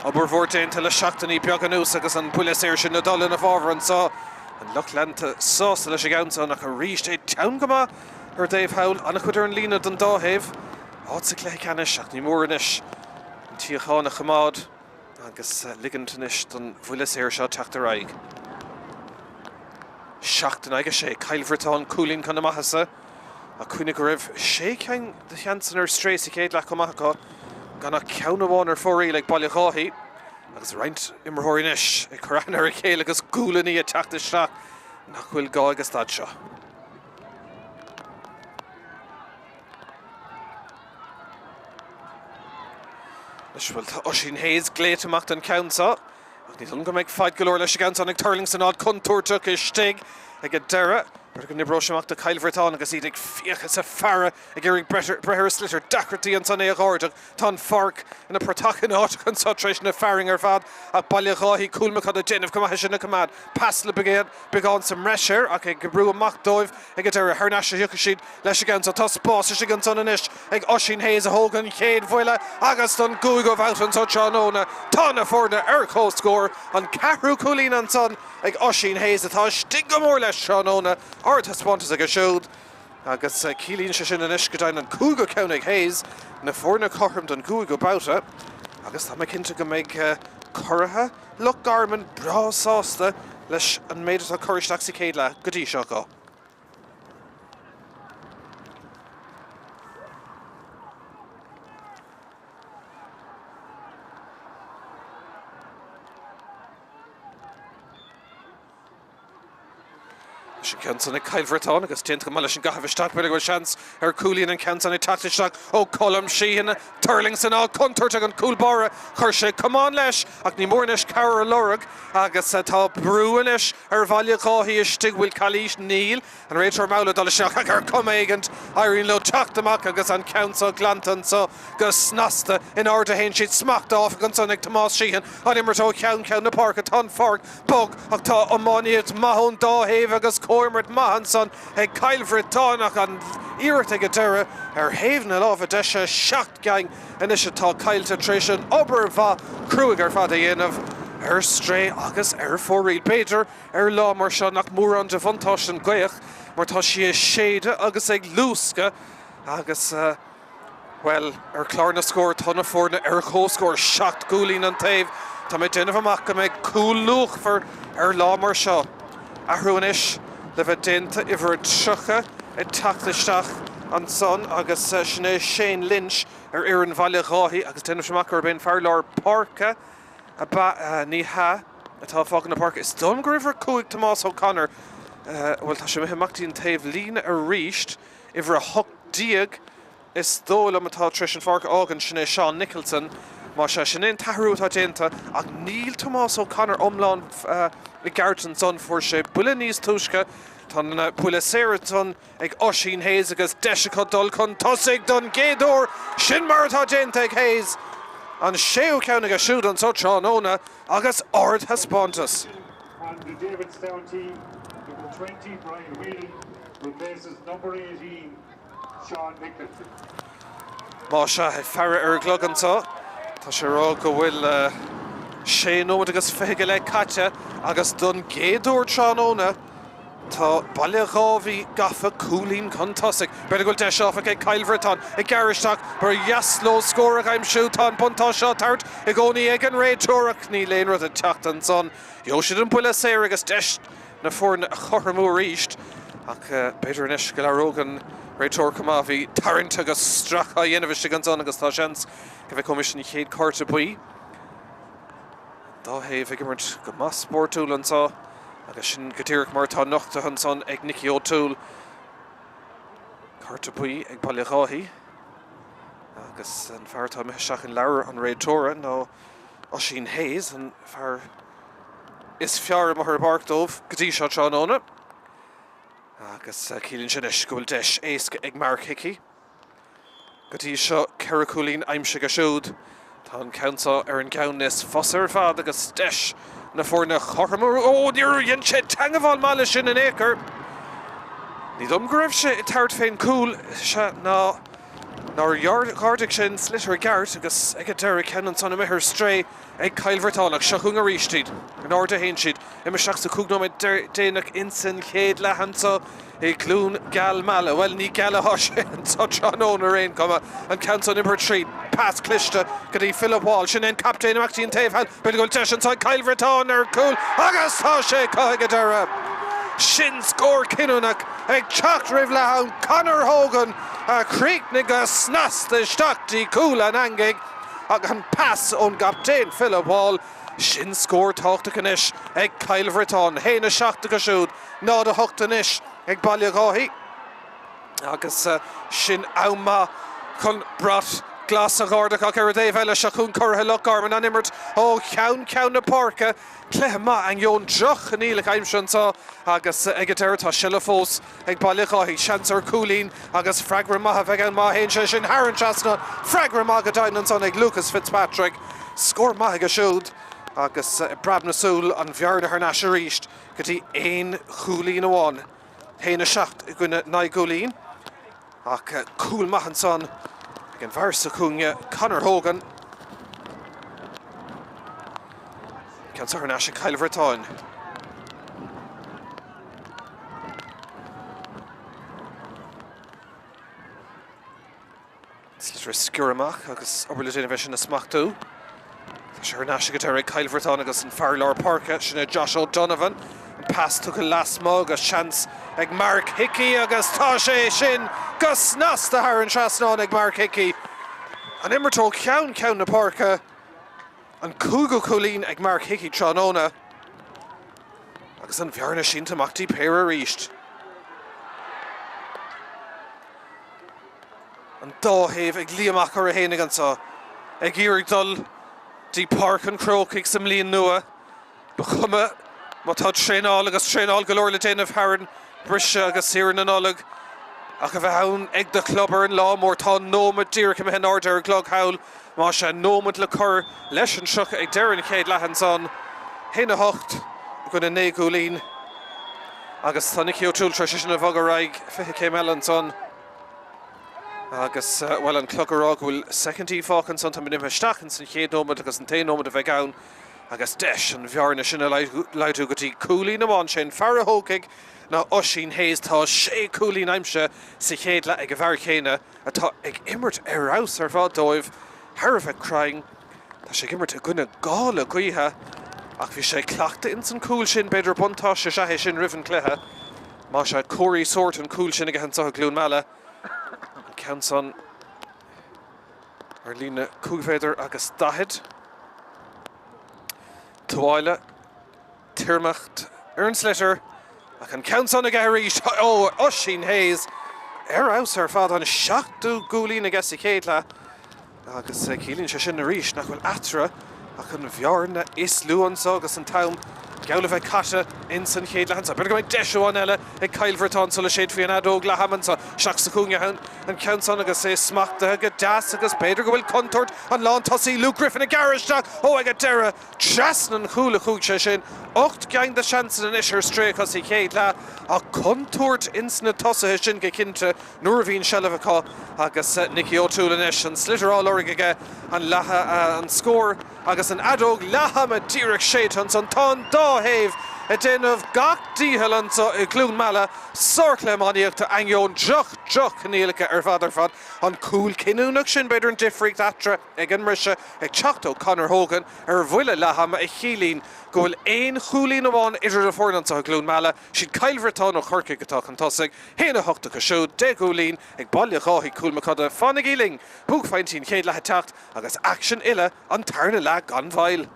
Obair mhór déanta le seachtainí beaga anuas agus an buille saor sin ag dul ina bhfabhar anseo. An lucht leanta sásta leis an gceann san ach arís é teann go maith ar an dtaobh thall. An-chuid ar an líne don dá thaobh. Áit sa chluiche ceannais ach ní mór anois an tsíocháin a choimeád. Agus ligint anois don bhuille saor seo teacht ar aghaidh. 7 in aghaidh 6, Cill Bhriotáin cúilín chun na maitheasa. Ach cuimhnigh go raibh sé cinn de sheansanna ar strae sa chéad leath chomh maith acu, gan ach ceann amháin ar fóraoil ag Baile Dháithí. Agus roinnt imreoirí anois ag cur aithne ar a chéile agus guailní ag teacht isteach nach bhfuil gá ag an staid seo. Anois, bhuel, tá Oisín Hayes glaoite amach don cheann seo, ach ní dóigh liom go mbeidh faid go leor leis an gceann san ag tuirlingt san áit contúirteach istigh ag an deireadh. B'fhéidir go n-oibreoidh sé amach do Chill Bhriotáin agus iad ag fiach is ag faire ag iarraidh breith ar an sliotar. Deacrachtaí ansan é a dh'ardú. Tá an pháirc ina portach in áiteacha anso tar éis na fearainn ar fad ach Baile Dháithí, Cúil Mac Coda ag déanamh go maith é sin a choimeád. Pas le beagán sa mbreis air ach ag oibriú amach dóibh ag an deireadh. Thar n-ais a thiocfaidh siad leis an gceann so. Tá spás istigh ansan anois ag Oisín Hayes a thóg an chéad bhuille agus don gcúigiú babhta anso tráthnóna tá na foirne ar comhscór. An ceathrú cúilín ansan ag Oisín Hayes atá istigh go mór leis tráthnóna. Ardthaispeántas aige siúd. Agus ciallaíonn sé sin anois go deimhin an cúigiú ceann ag Hayes, na foirne cothrom don gcúigiú babhta agus tá mé cinnte go mbeidh curaithe Loch Garman breá sásta leis an méid atá curtha isteach sa chéad leath go dtí seo acu. Leis an gceann san ag Cill Bhriotáin agus déanta go maith leis an gcaitheamh isteach. B'fhéidir go bhfuil seans ar chúilín an ceann san ag teacht isteach ó Colm Sheehan. Tuirling san áit contúirteach ag an cúl báire. Chuir sé camán leis ach ní mór anois cabhair a lorg agus tá brú anois ar Bhaile Dháithí istigh. Bhfuil calaois? Níl. An réiteoir mall ag dul isteach ach ar chuma éigint éiríonn leo teacht amach agus an ceann seo glanta anso go snasta. In airde a théann siad. Smacht áfach ansan ag Tomás Sheehan. An imirt ó cheann ceann na páirce. Tá an pháirc bog ach tá iománaíocht maith ón dá thaobh agus comhimirt maith ansan ag Cill Bhriotáin ach an iarracht ag an deireadh ar thaobh na láimhe deise. 7 gceann anois atá caillte tar éis an obair mhaith cruaidh ar fad a dhéanamh ar strae agus ar fóraoil. B'fhéidir ar lá mar seo nach mórán de bhuntáiste an ghaoth mar tá sí ag séideadh agus ag luascadh agus. Bhuel, ar chlár na scór tá na foirne ar comhscór, 7 gcúilín an taobh. Tá mé ag déanamh amach go mbeidh cúl luachmhar ar lá mar seo. Athrú anois le bheith déanta, uimhir 30 ag teacht isteach ansan agus sin é Shane Lynch ar fhoireann Bhaile Dháithí agus déanaimse amach gurb é an fear lár páirce ab ea, ní hea, atá ag fágáil na páirce. Is dóigh liom gur uimhir 5 Tomás O'Connor, bhuel tá sé imithe amach dtí an taobh líne arís. Uimhir 18, is dóigh liom, atá tar éis an pháirc a fhágaint, sin é Seán Nicholson. Más ea, sin é an t-athrú atá déanta ach níl Tomás O'Connor iomlán i gceart ansan. Fuair sé buille níos túisce. Tá an buille saor ansan ag Oisín Hayes agus deis acu dul chun tosaigh don gcéad uair. Sin mar atá déanta ag Hayes. An séú ceann aige siúd anso tráthnóna agus ardthaispeántas. On the Davidstown team, number 20, Brian Whelan, replaces number 18, Sean Nicholson. Más ea, ag faire ar an gclog anseo, tá sé ag rá go bhfuil sé nóiméad agus fiche go leith caite agus don gcéad uair tráthnóna tá Baile Dháibhí gafa cúilín chun tosaigh. B'fhéidir go bhfuil deis áfach ag Cill Bhriotáin ag gearradh isteach, ba dheas leo scór a aimsiú. Tá an buntáiste á tabhairt i gcónaí ag an réiteoir ach níl aon rud ag teacht ansan. Gheobhaidh siad an buille saor agus deis na foirne a chothromú arís ach b'fhéidir anois go labhródh an réiteoir chomh maith. Bhí tarraingt agus stracadh á dhéanamh istigh ansan agus tá seans go bhfeicfimid an chéad chárta buí. An dá thaobh ag imirt go maith spórtúil anseo agus sin go díreach mar atá nochtaithe ansan ag Nicky O'Toole. Cárta buí ag Baile Dháithí agus an fear atá imithe isteach in leabhar an réiteora ná Oisín Hayes, an fear is fearr amuigh ar an bpáirc dóibh go dtí seo tráthnóna. Agus ciallaíonn sin anois go bhfuil deis éasca ag Mark Hickey. Go dtí seo, 4 chúilín aimsithe aige siúd. Tá an ceann seo ar an gceann is fusa ar fad agus deis na foirne a chothromú. Ó, níor dhein sé teangabháil maith leis sin in aon chor. Ní dóigh liom go raibh sé ag tabhairt fén gcúl, sea ná nár dh'ardaigh sé an sliotar i gceart agus ag an deireadh ceann ansan imithe ar strae ag Cill Bhriotáin ach seo chugainn arís iad. In airde a théann siad. Imithe isteach sa 5 nóiméad déanach insan chéad leath anso i gCluain Geal Meala. Bhuel, ní geal atá sé anso tráthnóna ar aon chuma. An ceann san imithe tríd. Pas cliste go dtí Philip Wall. Sin é an captaen amach dtí an taobh thall. B'fhéidir go bhfuil deis anso ag Cill Bhriotáin ar chúl agus tá sé acu ag an deireadh. Sin scór cinniúnach ag teacht roimh leath am. Conor Hogan a chríochnaigh go snasta isteach dtí cúl an eangaigh ach an pas ón gcaptaen Philip Wall. Sin scór tábhachtach anois ag Cill Bhriotáin. 1-7 acu siúd, 0-8 anois ag Baile Dháithí. Agus sin am maith chun brat. glas a Gharda ach ar an dtaobh eile seo chugainn curaithe Loch Garman an imirt ó cheann ceann na páirce. Cluiche maith ainneoin droch-choinníollacha aimsire anseo agus ag an deireadh tá seilbh fós ag Baile Dháithí. Seans ar chúilín agus freagra maith a bheidh ann má théann sé sin thar an trasnán. Freagra maith go deimhin ansan ag Lucas Fitzpatrick. Scór maith aige siúd agus preab na súl an bhearna thar n-ais arís go dtí aon chúilín amháin. 1-7 i gcoinne 9 gcúilín. Ach cúl maith ansan ag an bhfear sa chúinne, Conor Hogan. Ceann seo thar n-ais ag Cill Bhriotáin. Sliotar sciorrtha amach agus obair le déanamh é sin a smachtú. Tá sé thar n-ais ag an deireadh ag Cill Bhriotáin agus an fear lár páirce, sin é Josh O'Donovan. An pas tugtha lasmuigh agus seans ag Mark Hickey agus tá sé sin go snasta thar an trasnán ag Mark Hickey. An imirt ó cheann ceann na páirce, an cúigiú cúilín ag Mark Hickey tráthnóna agus an bhearna sínte amach dtí péire arís. An dá thaobh ag luí amach orthu fhéinig anseo, ag iarraidh dul dtí Páirc an Chrócaigh sa mbliain nua. Ba chuma má tá traenáil agus traenáil go leor le déanamh thar an briseadh agus saoire na Nollag, ach a bheith ann ag do chlub ar an lá mór. Tá nóiméad díreach imithe in airde ar an gclog thall. Más ea, nóiméad le cur leis an 30 ag deireadh an chéad leath ansan. 1-8 i gcoinne 9 gcúilín agus tá Nicky O'Toole tar éis é sin a bhogadh ar aghaidh 20 céim eile ansan. Agus, bhuel, an clog ag rá go bhfuil soicindí fágtha ansan, táimid imithe isteach ins an chéad nóiméad agus an t-aon nóiméad a bheidh ann agus deis an bhearna sin a laghdú go dtí cúilín amháin. Sé an fear a thógfaidh ná Oisín Hayes. Tá sé chúilín aimsithe sa chéad leath ag an bhfear chéanna atá ag imirt ar fheabhas ar fad dóibh, thar a bheith cruinn. Tá sé ag imirt i gcoinne gála gaoithe ach bhí sé ag cleachtadh ins an cúl sin, b'fhéidir buntáiste is ea é sin roimh an gcluiche. Más ea, comhartha sóirt an cúl sin aige anseo i gCluain Meala. An ceann san ar líne 5 mhéadar agus 40. Tuáille. Tiormacht ar an sliotar ach an ceann san aige arís ó Oisín Hayes. Ar fheabhas ar fad, an seachtú gcúilín aige sa chéad leath agus ciallaíonn sé sin arís nach bhfuil eatarthu ach an bhearna is lú anso agus an t-am geall le bheith caite ins an chéad leath anso. B'fhéidir go mbeidh deis amháin eile ag Cill Bhriotáin sula séidfí an fheadóg leath ama anso. Isteach sa chúinne an ceann san agus é smachtaithe go deas agus b'fhéidir go bhfuil contúirt an lántosaí Luke Griffin ag gearradh isteach ó ag an deireadh. Trasna an chúil a chuaigh sé sin. 8 gceann de sheansanna anois ar straochadh sa chéad leath ach contúirt ins na tosaithe sin go cinnte nuair a bhíonn seilbh acu agus Nicky O'Toole anois, an sliotar á lorg aige, an leath, an scór agus an fheadóg leath-ama díreach séidte ansan. Tá an dá thaobh ag déanamh gach dícheall anso i gCluain Meala. Sárchluiche iománaíochta ainneoin droch, droch-choinníollacha ar fad ar fad. An cúl cinniúnach sin, b'fhéidir an difríocht eatarthu. Ag an mbriseadh, ag teacht ó Conor Hogan ar bhuille leath-ama a chiallaíonn go bhfuil aon chúilín amháin idir na foirne anseo i gCluain Meala. Siad Cill Bhriotáin ó Chorcaigh atá chun tosaigh, 1-8 acu siúd, 10 gcúilín ag Baile Dháithí Cúil na Coda. Fanaigí linn! Buaicphointí an chéad leath ag teacht agus aicsean uile an tarna leath gan mhoill.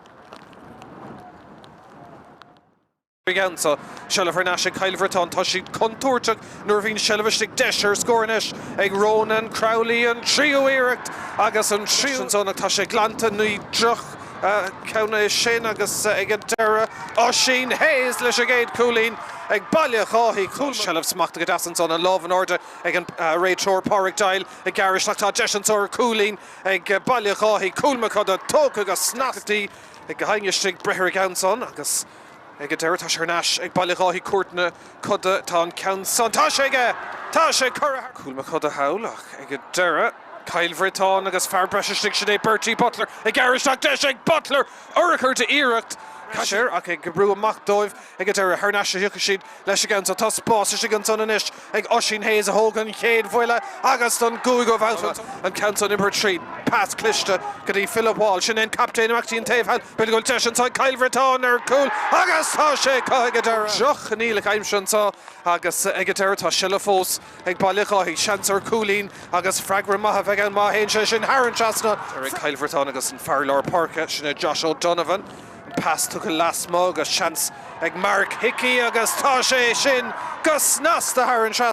Anso, seilbh thar n-ais ag Cill Bhriotáin. Tá siad contúirteach nuair a bhíonn seilbh istigh. Deis ar scór anois ag Ronan Crowley, an tríú iarracht agus an tríú ansan ach tá sé glanta. Ní droch cheann é sin agus ag an deireadh Oisín Hayes leis an gcéad chúilín ag Baile Dháithí. Cúl seilbh smachtaithe go deas ansan, an lámh in airde ag an réiteoir Pádraig Doyle ag gearradh isteach. Tá deis anso ar chúilín ag Baile Dháithí. Cúl na Coda tógtha go snasta ag gach éinne istigh. Breith ar an gceann san agus. Ag an deireadh, tá sé thar n-ais ag Baile Dháithí Cúirt na Coda. Tá an ceann san. Tá sé aige! Tá sé curtha thar. Cúl na Coda thall ach ag an deireadh, Cill Bhriotáin agus fear breise istigh, sin é Bertie Butler ag gearradh isteach. Deis ag Butler! Urchar d'iarracht. Air ach ag brú amach dóibh ag an deireadh. Thar n-ais a thiocfaidh siad leis an gceann so. Tá spás istigh ansan anois ag Oisín Hayes a thóg an chéad bhuille agus don gcúigiú babhta an ceann san imithe tríd. Pas cliste go dtí Philip Wall. Sin é an captaen amach dtí an taobh thall. B'fhéidir go bhfuil deis anso ag Cill Bhriotáin ar chúl agus tá sé acu ag an deireadh. Droch-choinníollacha aimsire anso agus ag an deireadh tá seilbh fós ag Baile Dháithí. Seans ar chúilín agus freagra maith a bheidh ann má théann sé sin thar an trasnán. Ag Cill Bhriotáin agus an fear lár páirce, sin é Josh O'Donovan. An pas tugtha lasmuigh agus seans ag Mark Hickey agus tá sé sin go snasta thar an trasnán.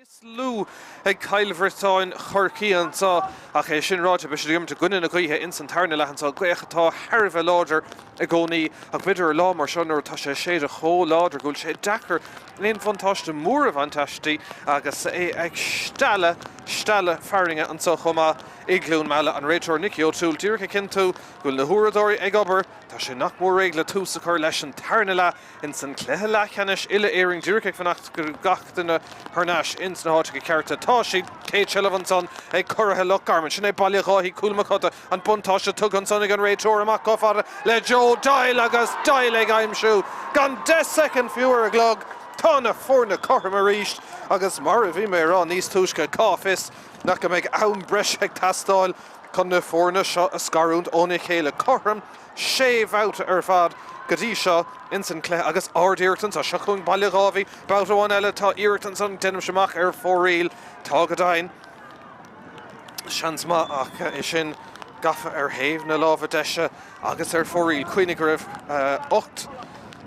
Is lú ag Cill Bhriotáin Chorcaí anseo ach é sin ráite, beidh siad ag imirt i gcoinne na gaoithe ins an tarna leath anseo, gaoth atá thar a bheith láidir i gcónaí ach b'fhéidir ar lá mar seo nuair atá sé ag séideadh chomh láidir go bhfuil sé deacair aon bhuntáiste mór a bhaint aisti agus é ag stealladh, stealladh fearthainne anseo chomh maith i gCluain Meala. An réiteoir Nicky O'Toole díreach ag cinntiú go bhfuil na huaireadóirí ag obair. Tá sé nach mór réidh le tús a chur leis an tarna leath. Ins an cluiche leathcheannais uile-Éireann díreach ag fanacht go raibh gach duine thar n-ais ins na háiteacha cearta. Tá siad. Céad seilbh ansan ag curaithe Loch Garman. Sin é Baile Dháithí, Cúl Macoda. An buntáiste tugtha ansan ag an réiteoir amach chomh fada le Joe Doyle agus Doyle ag aimsiú gan 10 soicind fiú ar an gclog. Tá na foirne cothrom arís agus mar a bhí mé a rá níos túisce cá bhfios nach go mbeidh am breise ag teastáil chun na foirne seo a scarúint óna chéile. Cothrom Sé bhabhta ar fad go dtí seo ins an cluiche agus ard-iarracht anseo. Seo chugainn Baile Dháibhí. Babhta amháin eile. Tá iarracht ansan, déanaimse amach, ar fóraoil. Tá go deimhin. Seans maith ach é sin gafa ar thaobh na láimhe deise agus ar fóraoil. Cuimhnigh go raibh 8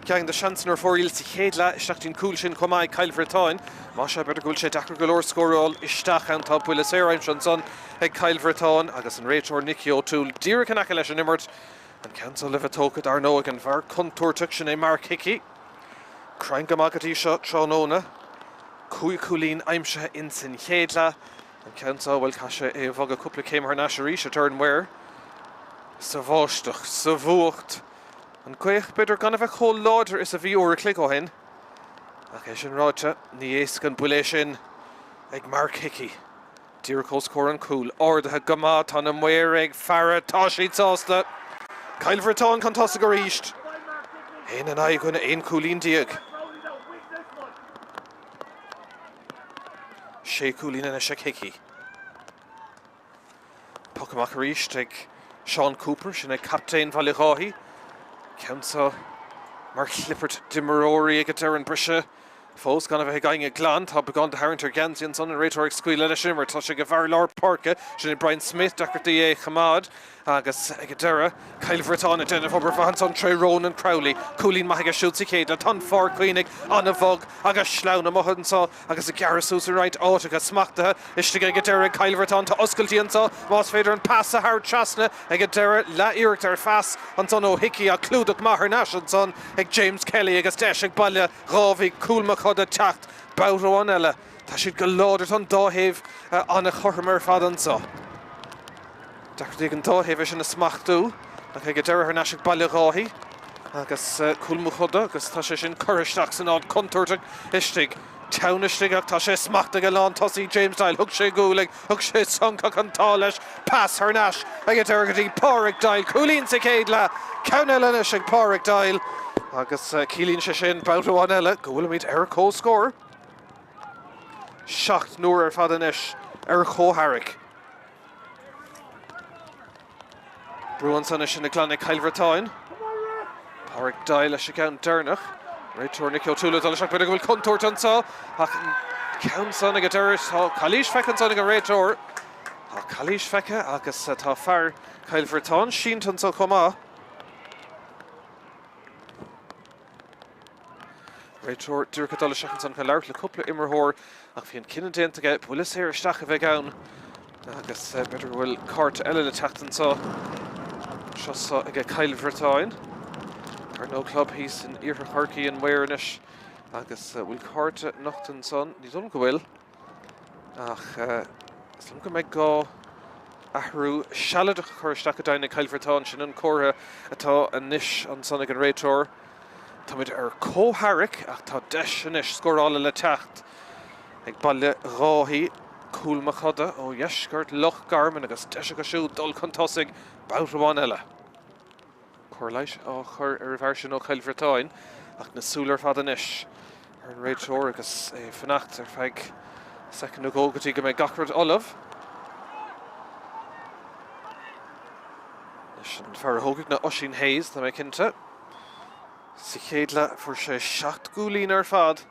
gceann de sheansanna ar fóraoil sa chéad leath isteach dtí'n cúl sin chomh maith ag Cill Bhriotáin. Más ea, b'fhéidir go bhfuil sé deacair go leor scóráil isteach ann. Tá buille saor aimsithe ansan. ag Cill Bhriotáin agus an réiteoir Nicky O'Toole díreach in aice leis an imirt. An ceann seo le bheith tógtha dar ndóigh ag an bhfear contúirteach, sin é Mark Hickey. Cruinn go maith go dtí seo tráthnóna. 5 chúilín aimsithe ins an chéad leath. An ceann seo, bhuel, caithfidh sé é a bhogadh cúpla céim thar n-ais arís a deir an maor. Sa bháisteach, sa bhfuacht, an ghaoth b'fhéidir gan a bheith chomh láidir is a bhí uair a chloig ó shin. Ach é sin ráite, ní éasca an buille é sin ag Mark Hickey. Díreach os comhair an chúil. Ardaithe go maith. Tá na maoir ag faire. Tá siad sásta. Cill Bhriotáin chun tosaigh arís. Aon in aghaidh 11 cúilín. Sé chúilín anois ag Hickey. Poc amach arís ag Seán Cooper, sin é captaen Bhaile Dháithí. Ceann seo mar chlipirt d'imreoirí ag an deireadh an briseadh. Fós gan a bheith ag éinne glan, tá beagán de tharraingt ar gheansaí ansan, an réiteoir ag scaoileadh leis an imirt. Tá sé ag an bhfear lár páirce, sin é Brian Smith, deacrachtaí é a choimeád agus ag an deireadh, Cill Bhriotáin ag déanamh obair mhaith ansan tré Ronan Crowley. Cúilín maith aige siúd sa chéad leath. Tá an pháirc, cuimhnigh, an-bhog agus sleamhain amuigh anso agus ag gearradh suas i roinnt áiteacha. Smachtaithe istigh ag an deireadh ag Cill Bhriotáin. Tá oscailtí anso más féidir an pas a thabhairt trasna ag an deireadh. Leath-iarracht ar phas ansan ó Hickey ach clúdach maith thar n-ais ansan ag James Kelly agus deis ag Baile Dháibhí, Cúl Macoda teacht babhta amháin eile. Tá siad go láidir, tá an dá thaobh an-chothrom ar fad anseo. Deacrachtaí ag an dá thaobh é sin a smachtú ach ag an deireadh thar n-ais ag Baile Dháithí agus Cúl Macoda agus tá sé sin curtha isteach san áit contúirteach istigh. Teann istigh ach tá sé smachtaithe ag an lántosaí James Doyle. Thug sé gualainn, thug sé sonc ach an t-ádh leis. Pas thar n-ais ag an deireadh go dtí Pádraig Doyle. Cúilín sa chéad leath. Ceann eile anois ag Pádraig Doyle agus ciallaíonn sé sin babhta amháin eile go bhfuilimid ar comhscór. 7 n-uair ar fad anois ar comhtharrac. Brú ansan é sin a ghlanadh Cill Bhriotáin. Pádraig Doyle leis an gceann deireanach. Réiteoir Nicky O'Toole ag dul isteach. B'fhéidir go bhfuil contúirt anso ach an ceann san ag an deireadh. Tá calaois feicthe ansan ag an réiteoir. Tá calaois feicthe agus tá fear Chill Bhriotáin sínte anso chomh maith. Réiteoir díreach ag dul isteach ansan chun labhairt le cúpla imreoir ach bhí an cinneadh déanta aige buille saor isteach a bheidh ann agus b'fhéidir go bhfuil cárta eile le teacht anseo. Seo so ag Cill Bhriotáin. Ar ndóigh club thíos in iarthar Chorcaí an maor anois agus bhfuil cárta nochta ansan? Ní dóigh liom go bhfuil. Ach is liom go mbeidh gá athrú sealadach a chur isteach go deimhin ag Cill Bhriotáin. Sin an comhartha atá anois ansan ag an réiteoir. Táimid ar comhtharrac ach tá deis anois scórála le teacht ag Baile Dháithí, Cúl Macoda ó dheisceart Loch Garman agus deis acu siúd dul chun tosaigh babhta amháin eile. Cóir leighis á chur ar an bhfear sin ó Chill Bhriotáin ach na súile ar fad anois ar an réiteoir agus é ag fanacht ar feadh soicind nó dhó go dtí go mbeidh gach rud ullamh. Anois an fear a thógfaidh ná Oisín Hayes, tá mé cinnte. Sa chéad leath fuair sé 7 gcúilín ar fad.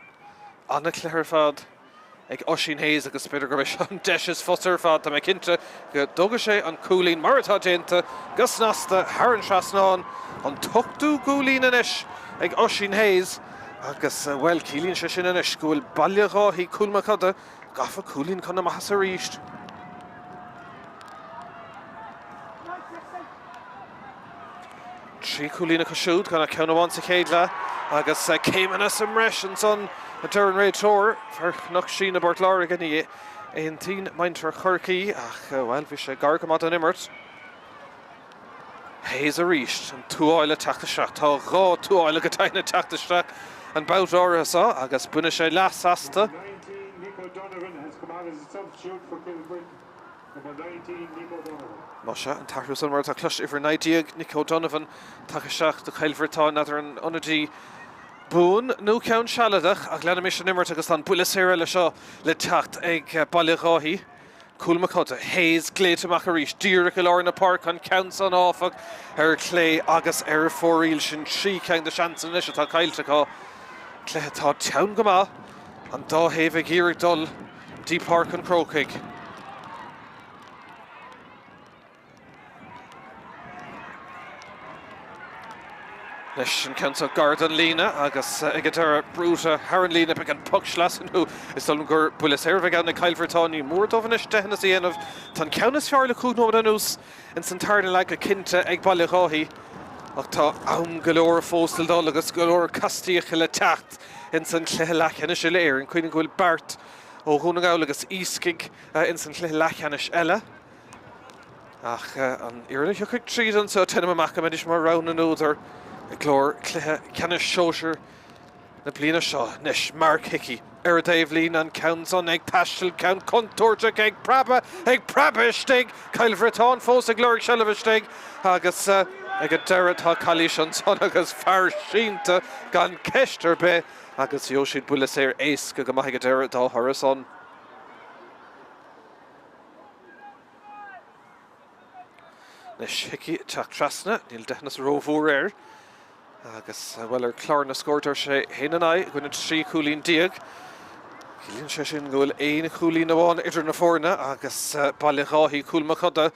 An-chluiche ar fad. ag Oisín Hayes agus b'fhéidir gurb é seo an deis is fusa ar fad, tá mé cinnte go dtógfaidh sé an cúilín mar atá déanta go snasta thar an trasnán. An t-ochtú gcúilín anois ag Oisín Hayes agus, bhuel, ciallaíonn sé sin anois go bhfuil Baile Dháithí, Cúl Macoda. Gafa cúilín chun na maitheasa arís. 3 chúilín acu siúd, gan ach ceann amháin sa chéad leath agus céimeanna sa mbreis ansan, a deir an réiteoir. Fear Chnoc Síne i bPort Láirge, ní aontaíonn muintir Chorcaí ach, bhuel, bhí sé gar go maith don imirt. Hayes arís, an Tuathail ag teacht isteach. Tá 2 Tuathail go deimhin ag teacht isteach an babhta áirithe seo agus bainfidh sé leas astu. Number 19, Nick O'Donovan has come on as a substitute for Kilbrittain. Number 19, Nick O'Donovan. Más ea, an t-athrú san mar atá cloiste, uimhir 19, Nick O'Donovan, tagtha isteach do Chill Bhriotáin, n'fheadar an ionadaí buan nó ceann sealadach ach leanaimis an imirt agus tá an buille saor eile seo le teacht ag Baile Dháithí. Cúl Macoda, Hayes glaoite amach arís, díreach i lár na páirce, an ceann san áfach ar chlé agus ar fóraoil. Sin 3 cheann de seansanna anois atá caillte acu. Cluiche atá teann go maith, an dá thaobh ag iarraidh dul dtí Páirc an Chrócaigh. Anois an ceann seo gar don líne agus ag an deireadh brúite thar an líne. Beidh an poc sleasa nó is dóigh liom gur buille saor a bheidh ann ag Cill Bhriotáin. Ní mór dóibh anois deicheanna a dhéanamh. Tá an ceann is fearr le 5 nóiméad anuas ins an tarna leath go cinnte ag Baile Dháithí ach tá am go leor fós le dul agus go leor castaíocha le teacht ins an chluiche leathcheannais uile-Éireann. Cuimhnigh go bhfuil beirt ó Dhún na nGall agus Iascaigh ins an chluiche leathcheannais eile. Ach an fhoireann a thiocfaidh tríd anseo, deinim amach go mbeidís mar rogha na n-údar i gclár cluiche ceannais sóisir na bliana seo. Anois Mark Hickey ar an dtaobhlíne, an ceann san ag taisteal, ceann contúirteach ag preabadh, ag preabadh istigh! Cill Bhriotáin fós ag lorg seilbh istigh agus ag an deireadh tá calaois ansan agus fear sínte gan ceist ar bith agus gheobhaidh siad buille saor éasca go maith ag an deireadh dá thoradh san. Anois Hickey ag teacht trasna, níl deitheanas rómhór air agus, bhuel, ar chlár na scór deir sé 1 9 i gcoinne 13 chúilín. Ciallaíonn sé sin go bhfuil aon chúilín amháin idir na foirne agus Baile Dháithí, Cúil Mochuda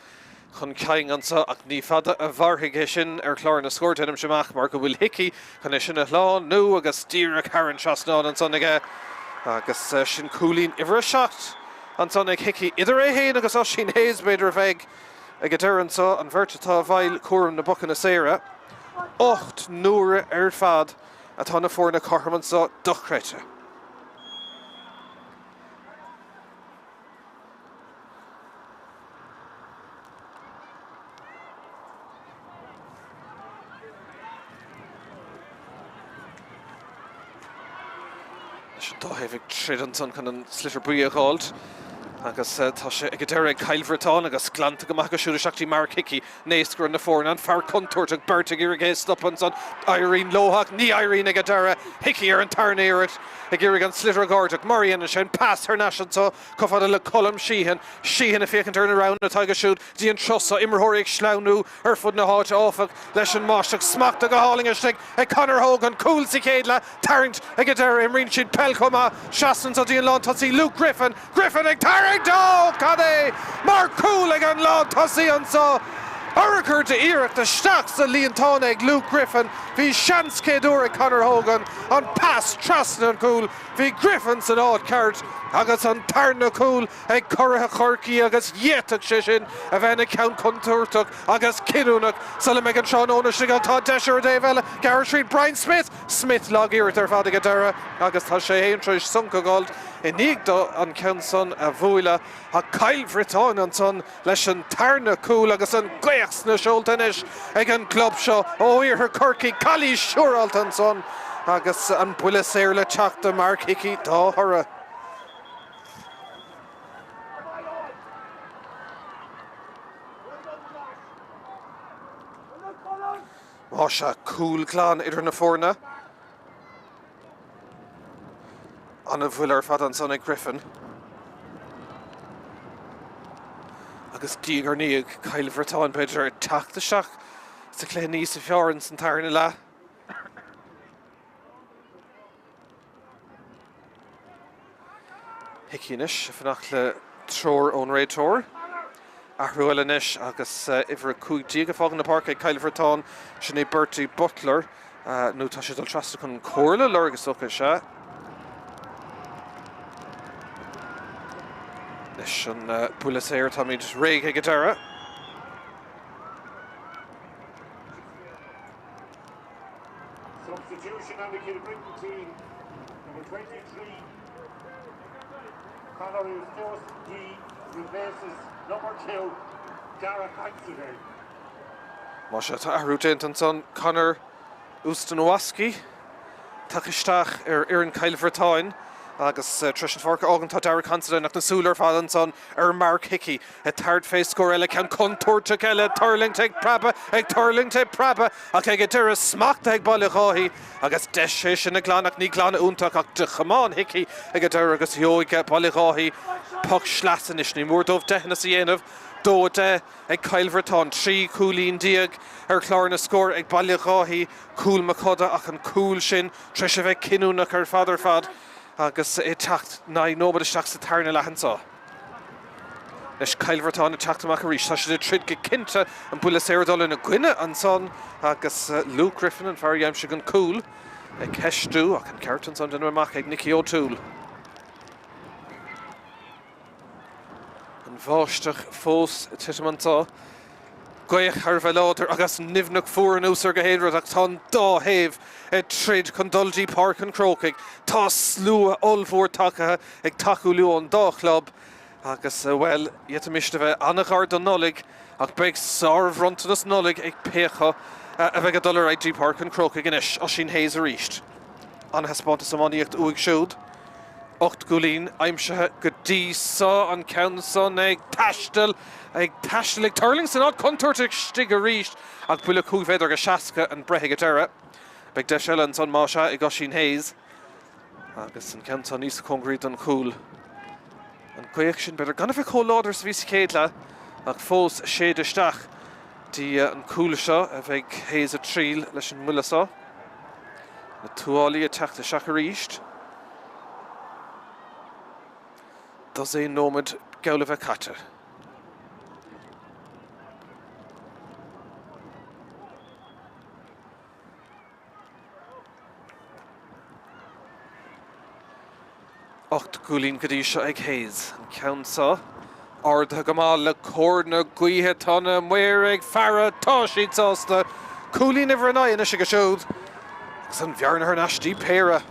chun cinn anseo ach ní fada a mhairfidh é sin ar chlár na scór, deinimse amach, mar go bhfuil Hickey chun é sin a shlánú agus díreach thar an trasnán ansan aige agus sin cúilín uimhir 7. Ansan ag Hickey, idir é féin agus Oisín Hayes, b'fhéidir, a bheidh ag an deireadh anseo, an bheirt atá i bhfeighil cúram na bpocanna saora. 8 n-uaire ar fad atá na foirne cothrom anseo, dochreidte. Leis an dá thaobh ag troid ansan chun an sliotar buí a dh'fháilt agus tá sé ag an deireadh ag Cill Bhriotáin agus glanta go maith acu siúd isteach dtí Mark Hickey, naoscaire na foirne, an fear contúirteach, beirt ag iarraidh é a stopadh ansan, éiríonn leo ach ní éiríonn ag an deireadh, Hickey ar an tarna iarracht ag iarraidh an sliotar a dh'ardú, mar a dhéanann sé, an pas thar n-ais anso chomh fada le Colm Sheehan, Sheehan ag féachaint ar na roghanna atá aige siúd dtí an treo so, imreoirí ag sleamhnú ar fud na háite áfach leis an mbáisteach smachta go hálainn istigh ag Conor Hogan, cúl sa chéad leath, tarraingt ag an deireadh, imríonn siad peil chomh maith, trasna anso dtí an lántosaí Luke Griffin, Griffin ag tarraingt, ó cad é mar cúl ag an lántosaí anso! Urchar d'iarracht isteach sa líontán ag Luke Griffin, bhí seans céaduaire ag Conor Hogan, an pas trasna an chúil, bhí Griffin san áit ceart agus an tarna cúl ag curaithe Chorcaí agus d'fhéadfadh sé sin a bheith ina cheann contúirteach agus cinniúnach sula mbeidh an tráthnóna istigh ach tá deis ar an dtaobh eile gearradh tríd Brian Smith. Smith lag-iarracht ar fad ag an deireadh agus tá sé féin tar éis sonc a dh'fháilt i ndiaidh dó an ceann san a bhualadh ach Cill Bhriotáin ansan leis an tarna cúl agus an ghaoth sna seolta anois ag an gclub seo ó iarthar Chorcaí. Calaois siúrálta ansan agus an buille saor le teacht do Mark Hickey dá thoradh. Más ea, cúl glan idir na foirne. An-bhuille ar fad ansan ag Griffin. Agus diaidh ar ndiaidh, Cill Bhriotáin, b'fhéidir, ag teacht isteach sa chluiche níos fearr ins an tarna leath. Hickey anois ag fanacht le treoir ón réiteoir. Athrú eile anois agus uimhir 15 ag fágaint na páirce ag Cill Bhriotáin, sin é Bertie Butler, nó tá sé ag dul trasna chun comhairle a lorg is dócha, is ea. Leis an buille saor táimid réidh ag an deireadh. Substitution on the Kilbrittain team, number 23, Conor Dee replaces number 2, Dara Considine. Más ea, tá athrú déanta ansan, Conor Ustinowski tagtha isteach ar fhoireann Chill Bhriotáin agus tar éis an pháirc a fhágaint tá Dara Considine ach na súile ar fad ansan ar Mark Hickey ag tabhairt fé scór eile, ceann contúirteach eile, ag tuirlingt, ag preabadh, ag tuirlingt, ag preabadh ach ag an deireadh smachtaithe ag Baile Dháithí agus deis é sin a ghlanadh, ní glanadh iontach ach do chomáin Hickey ag an deireadh agus gheobhaidh Baile Dháithí poc sleasa anois. Ní mór dóibh deicheanas a dhéanamh, 2, 10. ag Cill Bhriotáin, 13 cúilín ar chlár na scór ag Baile Dháithí, Cúil Macoda ach an cúl sin tar éis a bheith cinniúnach ar fad ar fad agus é ag teacht 9 nóiméad isteach sa tarna leath anseo. Anois Cill Bhriotáin ag teacht amach arís. Tá siad ag troid go cinnte, an buille saor ag dul ina gcoinne ansan agus Luke Griffin, an fear a d'aimsigh an cúl, ag ceistiú ach an ceart ansan déanta amach ag Nicky O'Toole. An bháisteach fós ag titim anseo. Gaoth thar a bheith láidir agus nimhneach fuar anuas ar gach aon rud ach tá an dá thaobh ag troid chun dul dtí Páirc an Chrócaigh. Tá slua ollmhór tagtha ag tacú leo ón dá chlub agus, bhuel, d'fhéadfaimis a bheith an-ghar don Nollaig ach beidh sárbhronntanas Nollag ag pé acu a bheidh ag dul ar aghaidh dtí Páirc an Chrócaigh anois. Oisín Hayes arís. An-thaispeántas iománaíocht uaidh siúd. 8 gcúilín aimsithe go dtí so, an ceann san ag taisteal, ag taisteal, ag tuirlingt san áit contúirteach istigh arís ach buille 5 mhéadar go 60 an breith ag an deireadh. Beidh deis eile ansan más ea ag Oisín Hayes agus an ceann san níos cóngaraí don chúl. An ghaoth sin b'fhéidir gan a bheith chomh láidir is a bhí sa chéad leath ach fós ag séideadh isteach dtí an cúl seo a bheidh Hayes ag triail leis an mbuille so. Na tuáillí ag teacht isteach arís. Dosaen nóiméad geall le bheith caite. 8 gcúilín go dtí seo ag Hayes. An ceann seo ardaithe go maith le cóir na gaoithe. Tá na maoir ag faire. Tá siad sásta. Cúilín uimhir 9 anois aige siúd. Agus an bhearna thar n-ais dtí péire.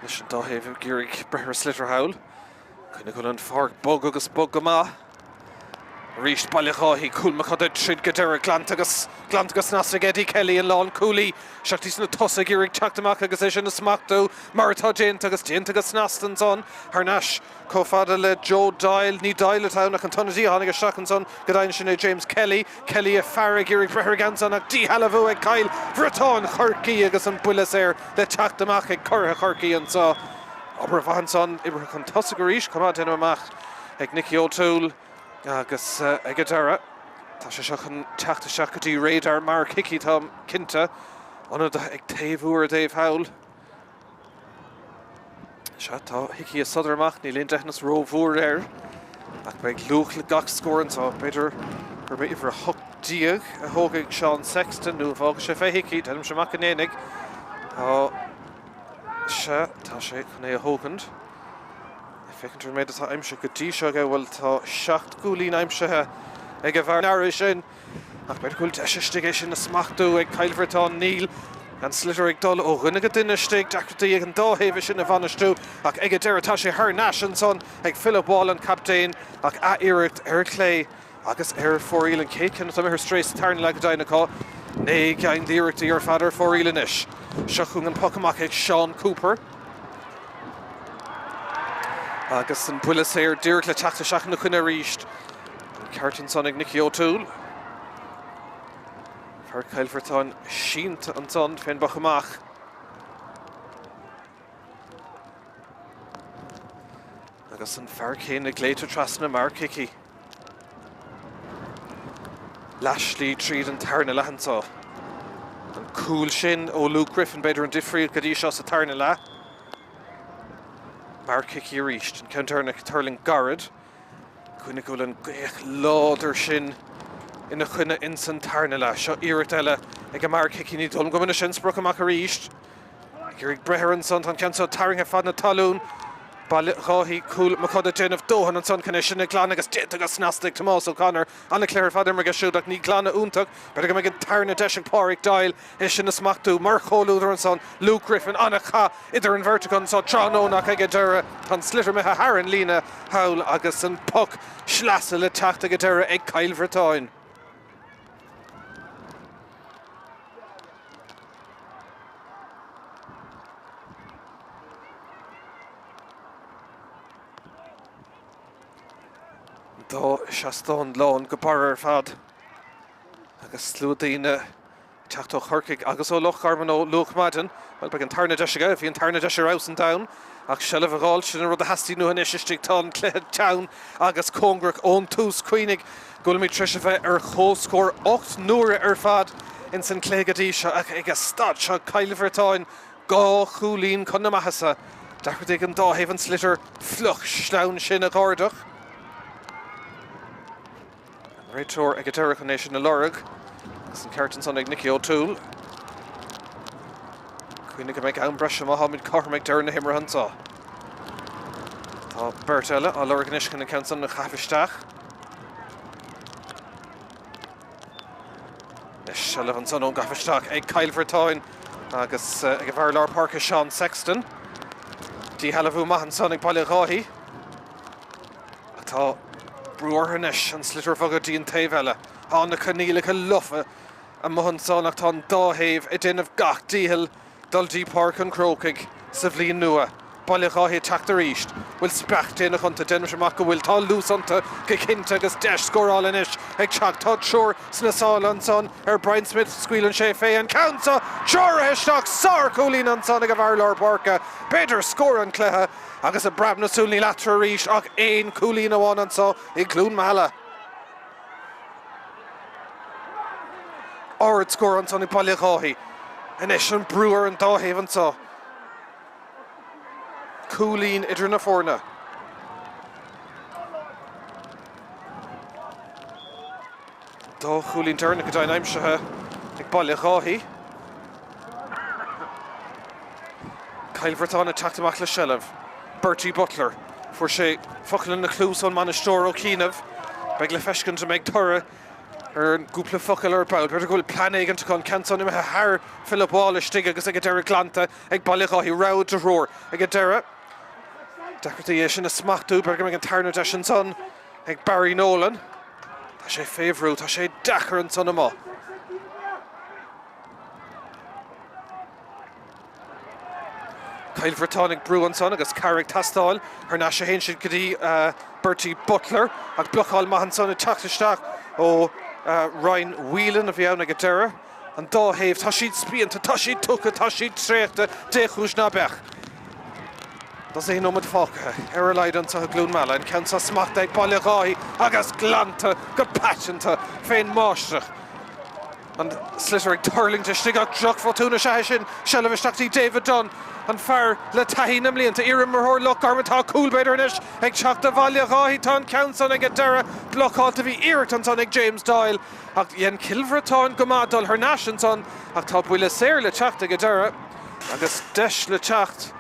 Anois an dá thaobh ag iarraidh breith ar an sliotar thall. Cuimhnigh go bhfuil an pháirc bog agus bog go maith. Arís Baile Dháithí, Cúil Macoda ag troid go deireadh, glanta agus glanta go snasta ag Eddie Kelly, an lánchúlaí. Isteach dtí sna tosaithe ag iarraidh teacht amach agus é sin a smachtú mar atá déanta agus déanta go snasta ansan thar n-ais chomh fada le Joe Doyle. Ní Doyle atá ann ach an t-ionadaí a tháinig isteach ansan go deimhin sin é James Kelly. Kelly ag faire ag iarraidh breith ar an gceann san ach díshealbhú ag Cill Bhriotáin Chorcaí agus an buille saor le teacht amach ag curaithe Chorcaí anso. Obair mhaith ansan, oibrithe chun tosaigh arís chomh maith, déanamh amach ag Nicky O'Toole agus ag an deireadh tá sé seo chun teacht isteach go dtí radar Mark Hickey, táim cinnte. Ionadaithe ag taobhú ar an dtaobh thall. Sea, tá Hickey ag sodar amach, níl aon deicheanas rómhór air, ach beidh luach le gach scór anseo. B'fhéidir gurb é uimhir 18 a thógfaidh Seán Sexton, nó an bhfágfaidh sé fé Hickey, déanaimse amach go ndéanfaidh. Tá, sea, tá sé chun é a thógaint. Ag féachaint ar an méid atá aimsithe go dtí seo aige, bhuel, tá 7 gcúilín aimsithe ag an bhfear sin. Ach b'fhéidir go bhfuil deis istigh é sin a smachtú ag Cill Bhriotáin. Níl an sliotar ag dul ó dhuine go duine istigh. Deacrachtaí ag an dá thaobh é sin a bhainistiú ach ag an deireadh tá sé thar n-ais ansan ag Philip Wall, an captaen, ach ath-iarracht ar chlé agus ar fóraoil. An chéad cheann atá imithe ar strae sa tarna leath go deimhin acu. 9 gceann d'iarrachtaí ar fad ar fóraoil anois. Seo chugainn an poc amach ag Seán Cooper. Agus an buille saor díreach le teacht isteach ina choinne arís. An ceart ansan ag Nicky O'Toole. Fear Chill Bhriotáin sínte ansan fén bpoc amach. Agus an fear céanna glaoite trasna, Mark Hickey. Leathshlí tríd an tarna leath anseo. An cúl sin ó Luke Griffin, b'fhéidir an difríocht go dtí seo sa tarna leath. Mark Hickey arís, an ceann deireanach ag tuirlingt gairid. Cuimhnigh go bhfuil an ghaoth láidir sin ina choinne ins an tarna leath. Seo iarracht eile ag an mBarra Cicí. Ní dóigh liom go mbainfidh sé an sprioc amach arís. Ag iarraidh breith air ansan. Tá an ceann seo tarraingthe fad na talún. Baile Dháithí, Cúil Mochuda ag déanamh dóthain ansan chun é sin a ghlanadh agus déanta go snasta ag Tomás O'Connor. An-chluiche ar fad imeartha aige siúd ach ní glanadh iontach. B'fhéidir go mbeidh an tarna deis ag Pádraic Doyle é sin a smachtú mar chomhluadar ansan. Luke Griffin, an-chath idir an bheirt acu anso tráthnóna ach ag an deireadh tá an sliotar imithe thar an líne thall agus an poc sleasa le teacht ag an deireadh ag Cill Bhriotáin. Dá seastán lán go barra ar fad agus slua daoine ag teacht ó Chorcaigh agus ó Loch Garman ó luath maidin. Bhuel, beidh an tarna deis aige, bhí an tarna deis ar fheabhas an domhan ach seilbh a dh'fháil, sin an rud a theastaíonn uathu anois istigh. Tá an cluiche teann agus cóngarach ón tús. Cuimhnigh go bhfuilimid tar éis a bheith ar comhscór 8 n-uaire ar fad ins an cluiche go dtí seo ach ag an staid seo, Cill Bhriotáin, 2 chúilín chun na maitheasa. Deacrachtaí ag an dá thaobh an sliotar fliuch sleamhain sin a dh'ardach. An réiteoir ag an deireadh chun é sin a lorg agus an ceart ansan ag Nicky O'Toole. Cuimhnigh go mbeidh am breise má tháimid cothrom ag deireadh na himeartha anseo. Tá beirt eile á lorg anois chun an ceann san a chaitheamh isteach. Anois seilbh ansan ón gcaitheamh isteach ag Cill Bhriotáin agus ag an bhfear lár páirce Seán Sexton. Díshealbhú maith ansan ag Baile Dháithí. Ach tá brú orthu anois an sliotar a bhogadh dtí an taobh eile. Tá na coinníollacha lofa amuigh ansan ach tá an dá thaobh ag déanamh gach dícheall dul dtí Páirc an Chrócaigh sa bhliain nua. Baile Dháithí ag teacht arís. Bhfuil speach déanach iontu? Déanaimse amach go bhfuil. Tá luas iontu go cinnte agus deis scórála anois ag teacht. Tá triúr sna sála ansan ar Brian Smith. Scaoileann sé fé an ceann seo. Treoraithe isteach. Sár-chúilín ansan ag an bhfear lár páirce. B'fhéidir scór an chluiche agus ag breab na súl níl eatarthu arís ach aon chúilín amháin anso i gCluain Meala. Ard-scór ansan ag Baile Dháithí. Anois an brú ar an dá thaobh anso. Cúilín idir na foirne. Dá chúilín deireanach go deimhin aimsithe ag Baile Dháithí. Cill Bhriotáin ag teacht amach le seilbh. Bertie Butler. Fuair sé focal ina chluas ón mbainisteoir ó chianaibh. Beidh le feiscint an mbeidh toradh ar an gcúpla focal ar ball. B'fhéidir go bhfuil plean éigint acu an ceann san imithe thar Philip Wall istigh agus ag an deireadh glanta ag Baile Dháithí. Rogha de thriúr ag an deireadh. Deacrachtaí é sin a smachtú. B'fhéidir go mbeidh an tarna deis ansan ag Barry Nolan. Tá sé fé bhrú. Tá sé deacair ansan amuigh. Cill Bhriotáin ag brú ansan agus cabhair ag teastáil. Thar n-ais a théann siad go dtí Bertie Butler ach blocáil maith ansan ag teacht isteach ó Ryan Whelan a bhí ann ag an deireadh. An dá thaobh, tá siad spíonta, tá siad tugtha, tá siad traochta, dé chúis ná beadh. Dosaen nóiméad fágtha ar a laghad anseo i gCluain Meala, an ceann seo smachtaithe ag Baile Dháithí agus glanta go paiteanta fén mbáisteach. An sliotar ag tuirlingt istigh ach drochbhotún is ea é sin. Seilbh isteach dtí David Dunne, an fear le taithí na mblianta. Iarimreoir Loch Garman. Tá cúl b'fhéidir anois ag teacht do Bhaile Dháithí. Tá an ceann san ag an deireadh blocáilte. Bhí iarracht ansan ag James Doyle ach dhein Cill Bhriotáin go maith dul thar n-ais ansan ach tá buille saor le teacht ag an deireadh agus deis le teacht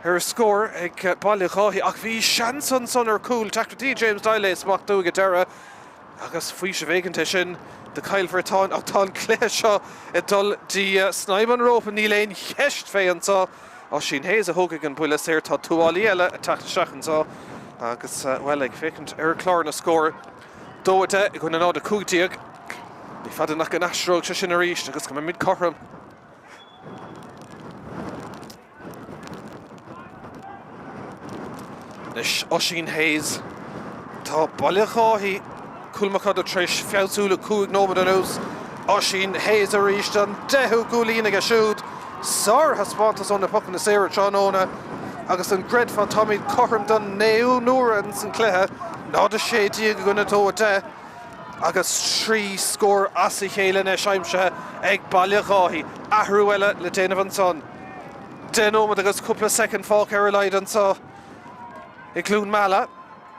ar scór ag Baile Dháithí ach bhí seans ansan ar chúl. Deacrachtaí James Doyle é a smachtú ag an deireadh. Agus faoiseamh éigint é sin do Chill Bhriotáin ach tá an cluiche seo ag dul dtí snaidhm an rópa, níl aon cheist fé anseo. Oisín Hayes a thógfaidh an buille saor, tá tuáillí eile ag teacht isteach anseo agus, bhuel, ag féachaint ar chlár na scór, 2, 10 i gcoinne 0, 15. Ní fada nach n-aistreoidh sé sin arís agus go mbeimid cothrom. Anois Oisín Hayes. Tá Baile Dháithí, Cúil Mochuda tar éis feabhsú le 5 nóiméad anuas. Oisín Hayes arís, an deichiú cúilín aige siúd. Sárthaispeántas ó na pocanna saora tráthnóna agus an gcreidfeá táimid cothrom don naoú n-uair ins an cluiche, 0-16 i gcoinne 2-10. Agus 3 scór as a chéile anois aimsithe ag Baile Dháithí. Athrú eile le déanamh ansan. 10 nóiméad agus cúpla soicind fágtha ar a laghad anseo i gCluain Meala.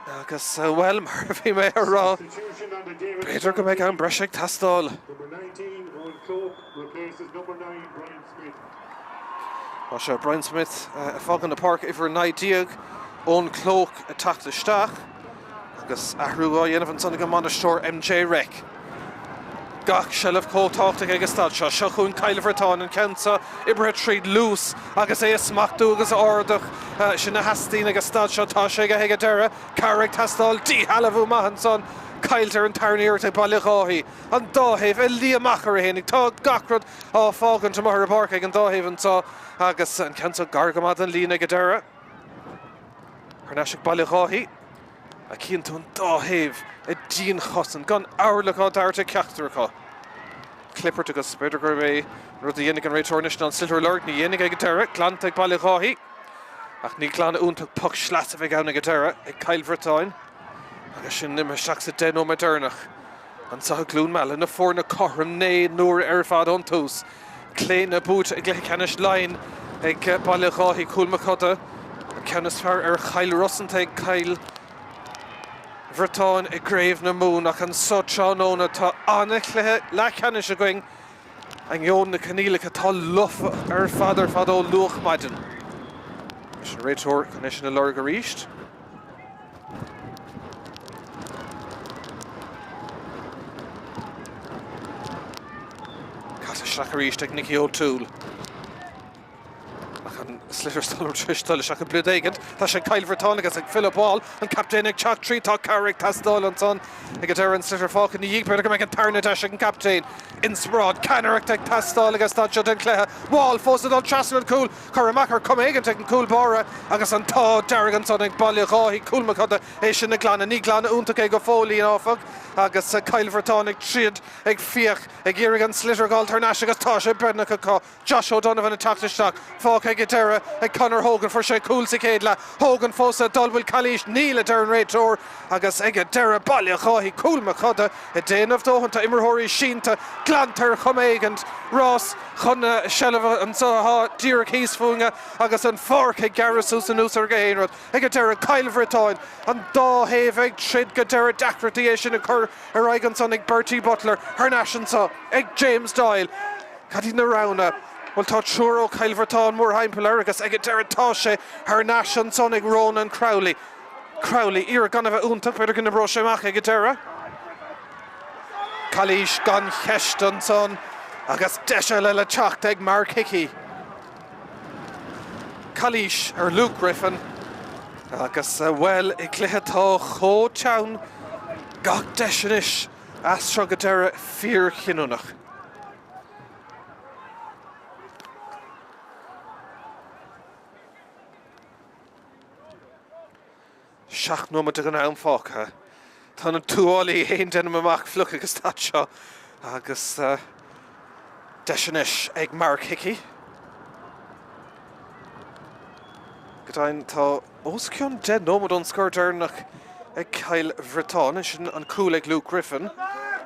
Agus, bhuel, mar a bhí mé a rá, b'fhéidir go mbeidh am breise ag teastáil. Tá sé Brian Smith ag fágáil na páirce, uimhir 19, Eoin Cloke ag teacht isteach agus athrú á dhéanamh ansan ag an mbainisteoir MJ Reck. Gach seilbh chomh tábhachtach ag an staid seo. Seo chugainn Cill Bhriotáin, an ceann seo oibrithe tríd luas agus é a smachtú agus a ardú. Sin a theastaíonn ag an staid seo. Tá sé aige ag an deireadh. Cabhair ag teastáil. Díshealbhú maith ansan. Caillte ar an tarna iarracht ag Baile Dháithí. An dá thaobh ag luí amach ar a fhéinig. Tá gach rud á fágaint amuigh ar an bpáirc ag an dá thaobh anseo agus an ceann seo gar go maith don líne ag an deireadh. Thar n-ais ag Baile Dháithí. Ach cíonn tú an dá thaobh ag dianchosaint, gan orlach á dtarraingt ag ceachtar acu. Clipart agus b'fhéidir gurb é an rud a dhéanfaidh an réiteoir anois ná an sliotar a lorg. Ní dhéanfaidh ag an deireadh. Glanta ag Baile Dháithí. Ach ní glanadh iontach poc sleasa a bheidh ann ag an deireadh ag Cill Bhriotáin. Agus sinn imithe isteach sa 10 nóiméad deireanach. Anseo i gCluain Meala, na foirne cothrom 9 n-uaire ar fad ón tús. Claonadh buaite i gcluiche ceannais Laighean ag Baile Dháithí, Cúil Mochuda. An ceann is fearr ar Chill Rosanta ag Cill Bhriotáin i gCraobh na Mumhan. Ach anso tráthnóna tá an-chluiche leathcheannais againn. Ainneoin na coinníollacha atá lofa ar fad ar fad ó luath maidin. Leis an réiteoir chun é sin a lorg arís. Caite isteach arís ag Nicky O'Toole. Ach an sliotar is dóigh liom tar éis dul isteach i bpluid éigin. Tá sé ag Cill Bhriotáin agus ag Philip Wall, an captaen ag teacht tríd. Tá cabhair ag teastáil ansan ag an deireadh an sliotar fágtha ina dhiaidh. B'fhéidir go mbeidh an tarna deis ag an gcaptaen. Inspioráid, ceannaireacht ag teastáil ag an staid seo den chluiche. Wall fós ag dul trasna an chúil. Curtha amach ar chuma éigin ag an gcúl báire agus an t-ádh dearg ansan ag Baile Dháithí, Cúil Mochuda, é sin a ghlanadh. Ní glanadh iontach é go fóillín, áfach, agus Cill Bhriotáin ag troid, ag fiach, ag iarraidh an sliotar a dh'fháilt thar n-ais agus tá sé beagnach acu. Josh O'Donovan ag teacht isteach, fágtha ag an deireadh ag Conor Hogan. Fuair sé cúl sa chéad leath. Hogan fós ag dul, bhfuil calaois? Níl, a deir an réiteoir agus ag an deireadh, Baile Dháithí, Cúil Mochuda ag déanamh dóthain. Tá imreoirí sínte, glanta ar chuma éigin. Rás. chun na seilbhe anseo atá díreach thíos fúinne agus an pháirc ag gearradh suas anuas ar gach aon rud. Ag an deireadh, Cill Bhriotáin, an dá thaobh ag troid go deireadh, deacrachtaí é sin a chur ar aghaidh ansan ag Bertie Butler, thar n-ais anseo ag James Doyle. Cad iad na roghanna? Bhuel, tá triúr ó Chill Bhriotáin mórthimpeall air agus ag an deireadh tá sé thar n-ais ansan ag Ronan Crowley. Crowley, iarracht gan a bheith iontach, b'fhéidir go n-oibreoidh sé amach ag an deireadh. Calaois gan cheist ansan agus deis eile le teacht ag Mark Hickey. Calaois ar Luke Griffin agus, bhuel, i gcluiche atá chomh teann, gach deis anois as seo go deireadh fíorchinniúnach. 7 nóiméad den am fágtha. Tá na tuáillí féin, déanaim amach, fliuch ag an staid seo agus deis anois ag Mark Hickey. Go deimhin, tá os cionn 10 nóiméad ón scór deireanach ag Cill Bhriotáin, sin an cúl ag Luke Griffin.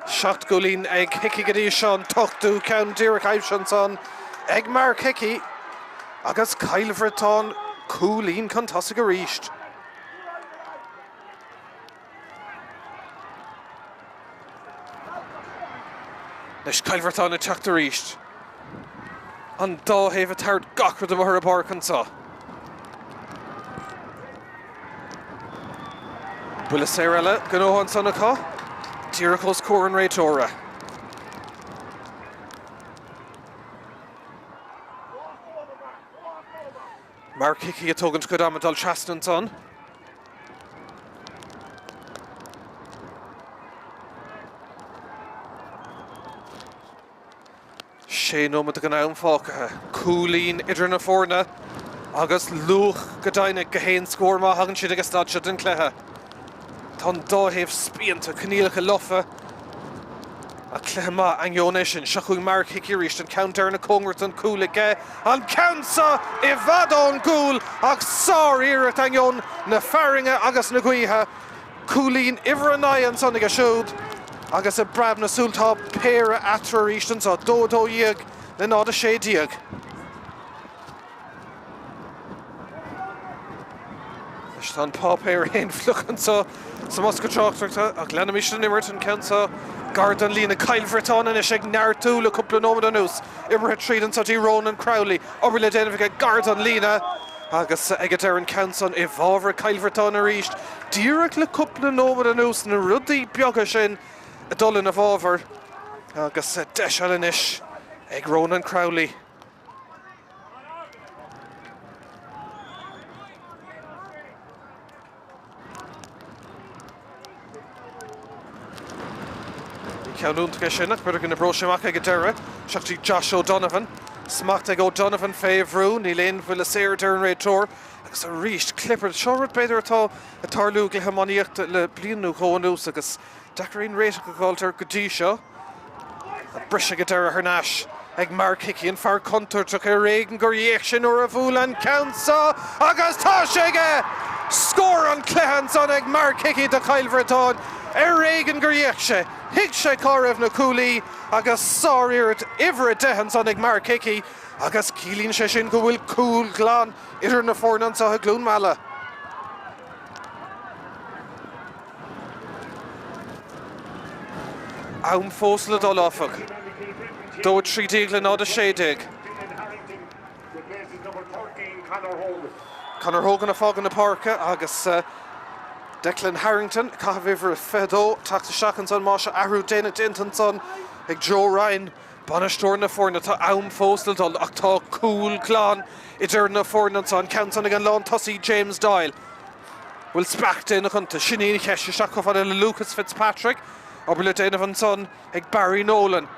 7 gcúilín ag Hickey go dtí seo, an t-ochtú ceann díreach aimsithe ansan ag Mark Hickey. Agus Cill Bhriotáin cúilín chun tosaigh arís. Anois Cill Bhriotáin ag teacht arís. An dá thaobh ag tabhairt gach rud amuigh ar an bpáirc anseo. Buille saor eile gnóthaithe ansan acu, díreach os comhair an réiteora. Mark Hickey ag tógaint a chuid ama dul trasna ansan. Sé nóiméad den am fágtha. Cúilín idir na foirne agus luach go deimhin ag gach aon scór má thagann siad ag an staid seo den chluiche. Tá an dá thaobh spíonta, coinníollacha lofa. Ach cluiche maith, ainneoin é sin. Seo chugainn Mark Hickey arís, an ceann deireanach cóngarach don chúl aige. An ceann seo i bhfad ón gcúl ach sár-iarracht ainneoin na fearthainne agus na gaoithe. Cúilín uimhir a 9 ansan aige siúd agus i bpreab na súl tá péire eatarthu arís anseo, 2 12 le 0 16. Tá an páipéar féin fliuch anseo sa mbosca tráchtaireachta ach leanaimis den imirt, an ceann seo gar don líne. Cill Bhriotáin anois ag neartú le cúpla nóiméad anuas. Oibrithe tríd anseo dtí Ronan Crowley. Obair le déanamh aige gar don líne agus ag an deireadh an ceann san i bhfabhar Chill Bhriotáin arís. Díreach le cúpla nóiméad anuas na rudaí beaga sin ag dul ina bhfabhar agus deis eile anois ag Ronan Crowley. Ní ceann iontach é sin ach b'fhéidir go n-oibreoidh sé amach ag an deireadh. Isteach dtí Josh O'Donovan. Smacht ag O'Donovan fé bhrú. Níl aon bhuille saor a deir an réiteoir. Agus arís, clipeanna. Seo rud b'fhéidir atá ag tarlú i gcluiche iománaíochta le bliain nó dhó anuas agus deacair aon réiteach a fháilt air go dtí seo. Briseadh ag an deireadh thar n-ais ag Mark Hickey, an fear contúirteach ar éigean gur fhéach sé nuair a bhuail an ceann seo agus tá sé aige! Scór an chluiche ansan ag Mark Hickey do Chill Bhriotáin. Ar éigean gur fhéach sé. Thuig sé cá raibh na cúlaí agus sáriarracht uimhir 10 ansan ag Mark Hickey agus ciallaíonn sé sin go bhfuil cúl glan idir na foirne anseo i gCluain Meala. Am fós le dul, áfach. 2 13 le 0 16. Conor Hogan ag fágáil na páirce agus Declan Harrington, ag caitheamh uimhir 22, teacht isteach ansan. Más ea, athrú déanta ansan ag Joe Ryan, bainisteoir na foirne. Tá am fós le dul ach tá cúl glan idir na foirne ansan. Ceann san ag an lántosaí James Doyle. Bhfuil speach déanach iontu? Sin í an cheist. Isteach chomh fada le Lucas Fitzpatrick. Obair le déanamh ansan ag Barry Nolan.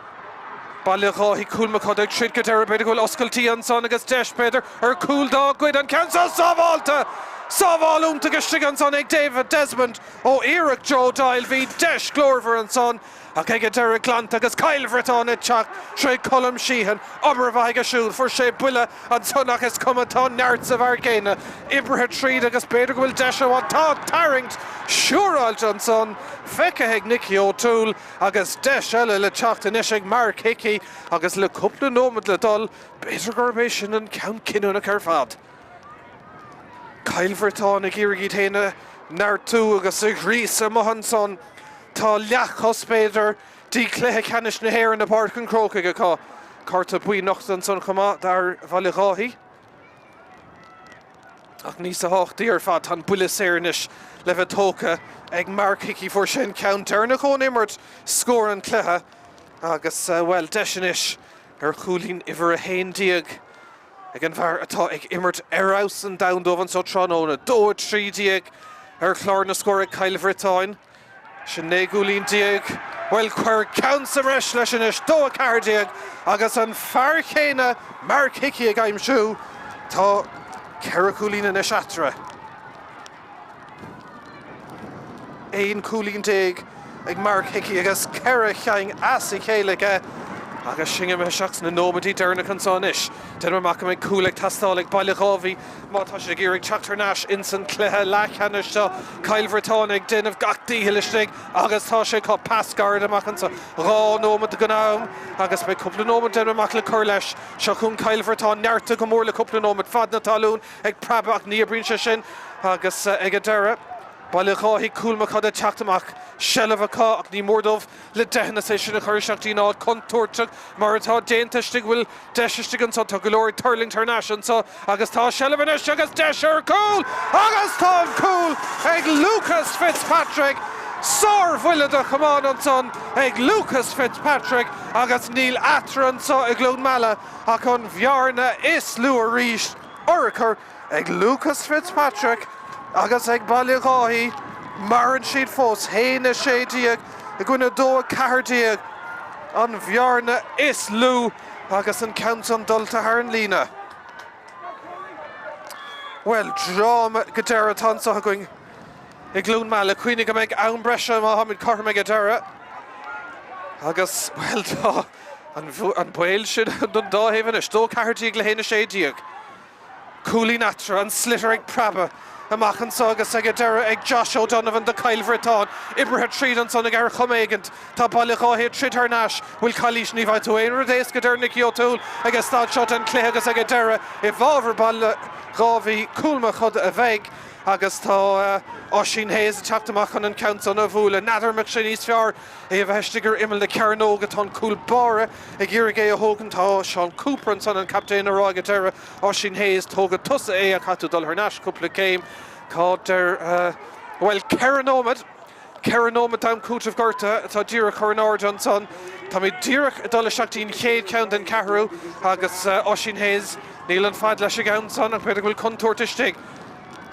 Baile Dháithí, Cúil Mac Coda ag troid go deireadh. B'fhéidir go bhfuil oscailtí ansan agus deis, b'fhéidir, ar chúl dá gcuid. An ceann seo sábháilte! Sábháil iontach istigh ansan ag David Desmond ó iarracht Joe Doyle. Bhí deis ghlórmhar ansan. Ach ag an deireadh glanta agus Cill Bhriotáin ag teacht tré Colm Sheehan, obair mhaith aige siúd, fuair sé buille ansan ach is cuma, tá neart sa bhfear céanna, oibrithe tríd agus b'fhéidir go bhfuil deis amháin, tá tarraingt siúráilte ansan feicthe ag Nicky O'Toole agus deis eile le teacht anois ag Mark Hickey agus le cúpla nóiméad le dul, b'fhéidir gurb é sin an ceann cinniúnach ar fad. Cill Bhriotáin ag iarraidh iad féin a neartú agus a ghríosadh amuigh ansan. Tá leathchos, b'fhéidir, dtí cluiche ceannais na hÉireann i bPáirc an Chrócaigh acu. Cárta buí nochta ansan chomh maith d'fhear Bhaile Dháithí. Ach níos tábhachtaí ar fad, tá an buille saor anois le bheith tógtha ag Mark Hickey. Fuair sé an ceann deireanach ón imirt, scór an chluiche agus, bhuel, deis anois ar chúilín uimhir 11. ag an bhfear atá ag imirt ar fheabhas an domhain dóibh anseo tráthnóna. 2 13 ar chlár na scór ag Cill Bhriotáin. Sin 19 gcúilín. Bhuel, cuir ceann sa mbreis leis anois, 2 14, agus an fear chéanna, Mark Hickey, ag aimsiú. Tá ceithre chúilín anois eatarthu. 11 cúilín ag Mark Hickey agus ceithre chinn as a chéile aige agus sinn imithe isteach sna nóiméidí deireanacha anseo anois. Déanaim amach go mbeidh cúl ag teastáil ag Baile Dháibhí má tá siad ag iarraidh teacht thar n-ais ins an cluiche leathcheannais seo. Cill Bhriotáin ag déanamh gach dícheall istigh agus tá sé acu. Pas gairid amach anseo. 2 nóiméad den am agus beidh cúpla nóiméad déanaim amach le cur leis. Seo chugainn Cill Bhriotáin neartaithe go mór le cúpla nóiméad. Fad na talún ag preabadh ach ní oibríonn sé sin agus ag an deireadh, Baile Dháithí, Cúil Mac Coda ag teacht amach, seilbh acu ach ní mór dóibh le deicheanna é sin a chur isteach dtí'n áit contúirteach mar atá déanta istigh, bhfuil deis istigh anseo, tá go leor ag tuirlingt thar n-ais anseo agus tá seilbh anois agus deis ar chúl agus tá an cúl ag Lucas Fitzpatrick! Sár-bhuille de chamán ansan ag Lucas Fitzpatrick agus níl eatarthu anseo i gCluain Meala ach an bhearna is lú arís. Urchar ag Lucas Fitzpatrick agus ag Baile Dháithí, maireann siad fós, 1, 16 i gcoinne 2, 14, an bhearna is lú agus an ceann san dulta thar an líne. Bhuel, dráma go deireadh atá anseo againn i gCluain Meala. Cuimhnigh go mbeidh am breise má tháimid cothrom ag an deireadh. Agus, bhuel, tá an baol sin don dá thaobh anois. 2 14 le 1 16. Cúilín eatarthu, an sliotar ag preabadh amach anseo agus ag an deireadh ag Josh O'Donovan do Chill Bhriotáin. Oibrithe tríd ansan aige ar chuma éigint. Tá Baile Dháithí ag troid thar n-ais. Bhfuil calaois? Ní bhfaighidh tú aon rud éasca, deir Nicky O'Toole ag an staid seo den chluiche agus ag an deireadh i bhfabhar Baile Dháibhí, Cúil Mac Coda a bheidh. Agus tá Oisín Hayes ag teacht amach chun an ceann san a bhualadh. N'fheadar an mbeadh sé níos fearr é a bheith istigh ar imeall na cearnóige. Tá an cúl báire ag iarraidh é a thógaint. Tá Seán Cooper ansan, an captaen, ag rá ag an deireadh, Oisín Hayes, tógfaidh tusa é ach caithfidh tú dul thar n-ais cúpla céim. Cá deir, bhuel, 4 nóiméad. 4 nóiméad d'am cúitimh gortaithe atá díreach curtha in airde ansan. Táimid díreach ag dul isteach dtí'n chéad cheann den cheathrú agus Oisín Hayes, níl an fad leis an gceann san ach b'fhéidir go bhfuil contúirt istigh.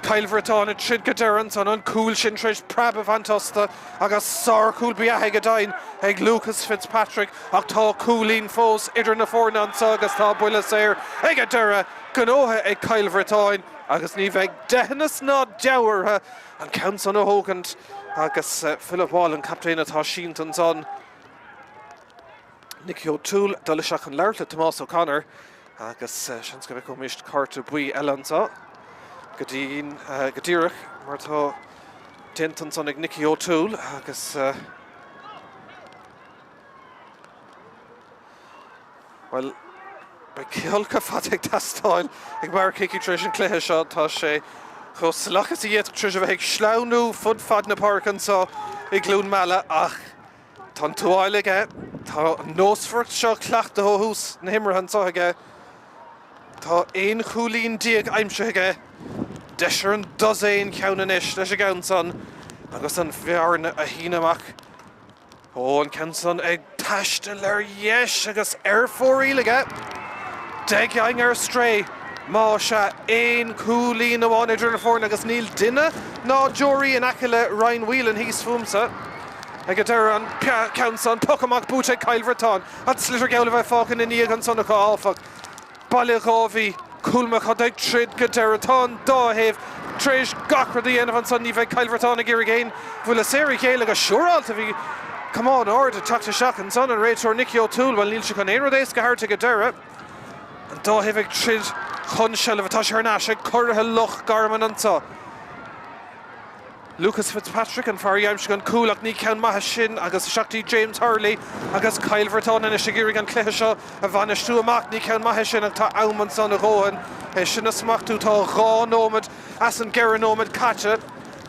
Cill Bhriotáin ag troid go deireadh ansan, an cúl sin tar éis preab a bhaint astu agus sárchúl ba ea é go deimhin ag Lucas Fitzpatrick ach tá cúilín fós idir na foirne anso agus tá buille saor ag an deireadh gnóthaithe ag Cill Bhriotáin agus ní bheidh deitheanas ná deabhadh orthu an ceann san a thógaint agus Philip Wall, an captaen atá sínte ansan. Nicky O'Toole dul isteach chun labhairt le Tomás O'Connor agus seans go bhfeicfimid cárta buí eile anseo go dtí go díreach mar atá déanta ansan ag Nicky O'Toole agus Bhuel, beidh folcadh fada ag teastáil ag Mark Hickey tar éis an chluiche seo. Tá sé chomh salach is a d'fhéadfadh tar éis a bheith ag sleamhnú fud fad na páirce anseo i gCluain Meala ach tá an tuáille aige, tá an nósmhaireacht seo cleachtaithe ó thús na himeartha anseo aige. Tá 11 chúilín aimsithe aige, deis ar an dosaen ceann anois leis an gceann san agus an bhearna a shíneadh amach. Ó, an ceann san ag taisteal ar dheis agus ar fóraoil aige. Deich ar strae. Más ea, aon chúilín amháin idir na foirne agus níl duine ná deoraí in aice le Ryan Whelan thíos fúmsa. Ag an deireadh an ceann san, poc amach buaite ag Cill Bhriotáin. An sliotar geall le bheith fágtha ina ndiaidh ansan acu áfach. Baile Dháibhí, Cúl Macoda ag troid go deireadh. Tá an dá thaobh tar éis gach rud a dhéanamh ansan. Ní bheidh Cill Bhriotáin ag iarraidh aon bhuille saor a ghéilleadh go siúráilte. Bhí camán ard ag teacht isteach ansan, an réiteoir Nicky O'Toole. Bhuel, níl sé chun aon rud éasca a thabhairt ag an deireadh. An dá thaobh ag troid chun seilbhe. Tá sé thar n-ais ag curaithe Loch Garman anso. Lucas Fitzpatrick an fear a d'aimsigh an cúl ach ní ceann maith é sin agus isteach dtí James Hurley agus Cill Bhriotáin anois ag iarraidh an cluiche seo a bhainistiú amach. Ní ceann maith é sin ach tá am ansan a dhóthain é sin a smachtú. Tá 2 nóiméad as an gceithre nóiméad caite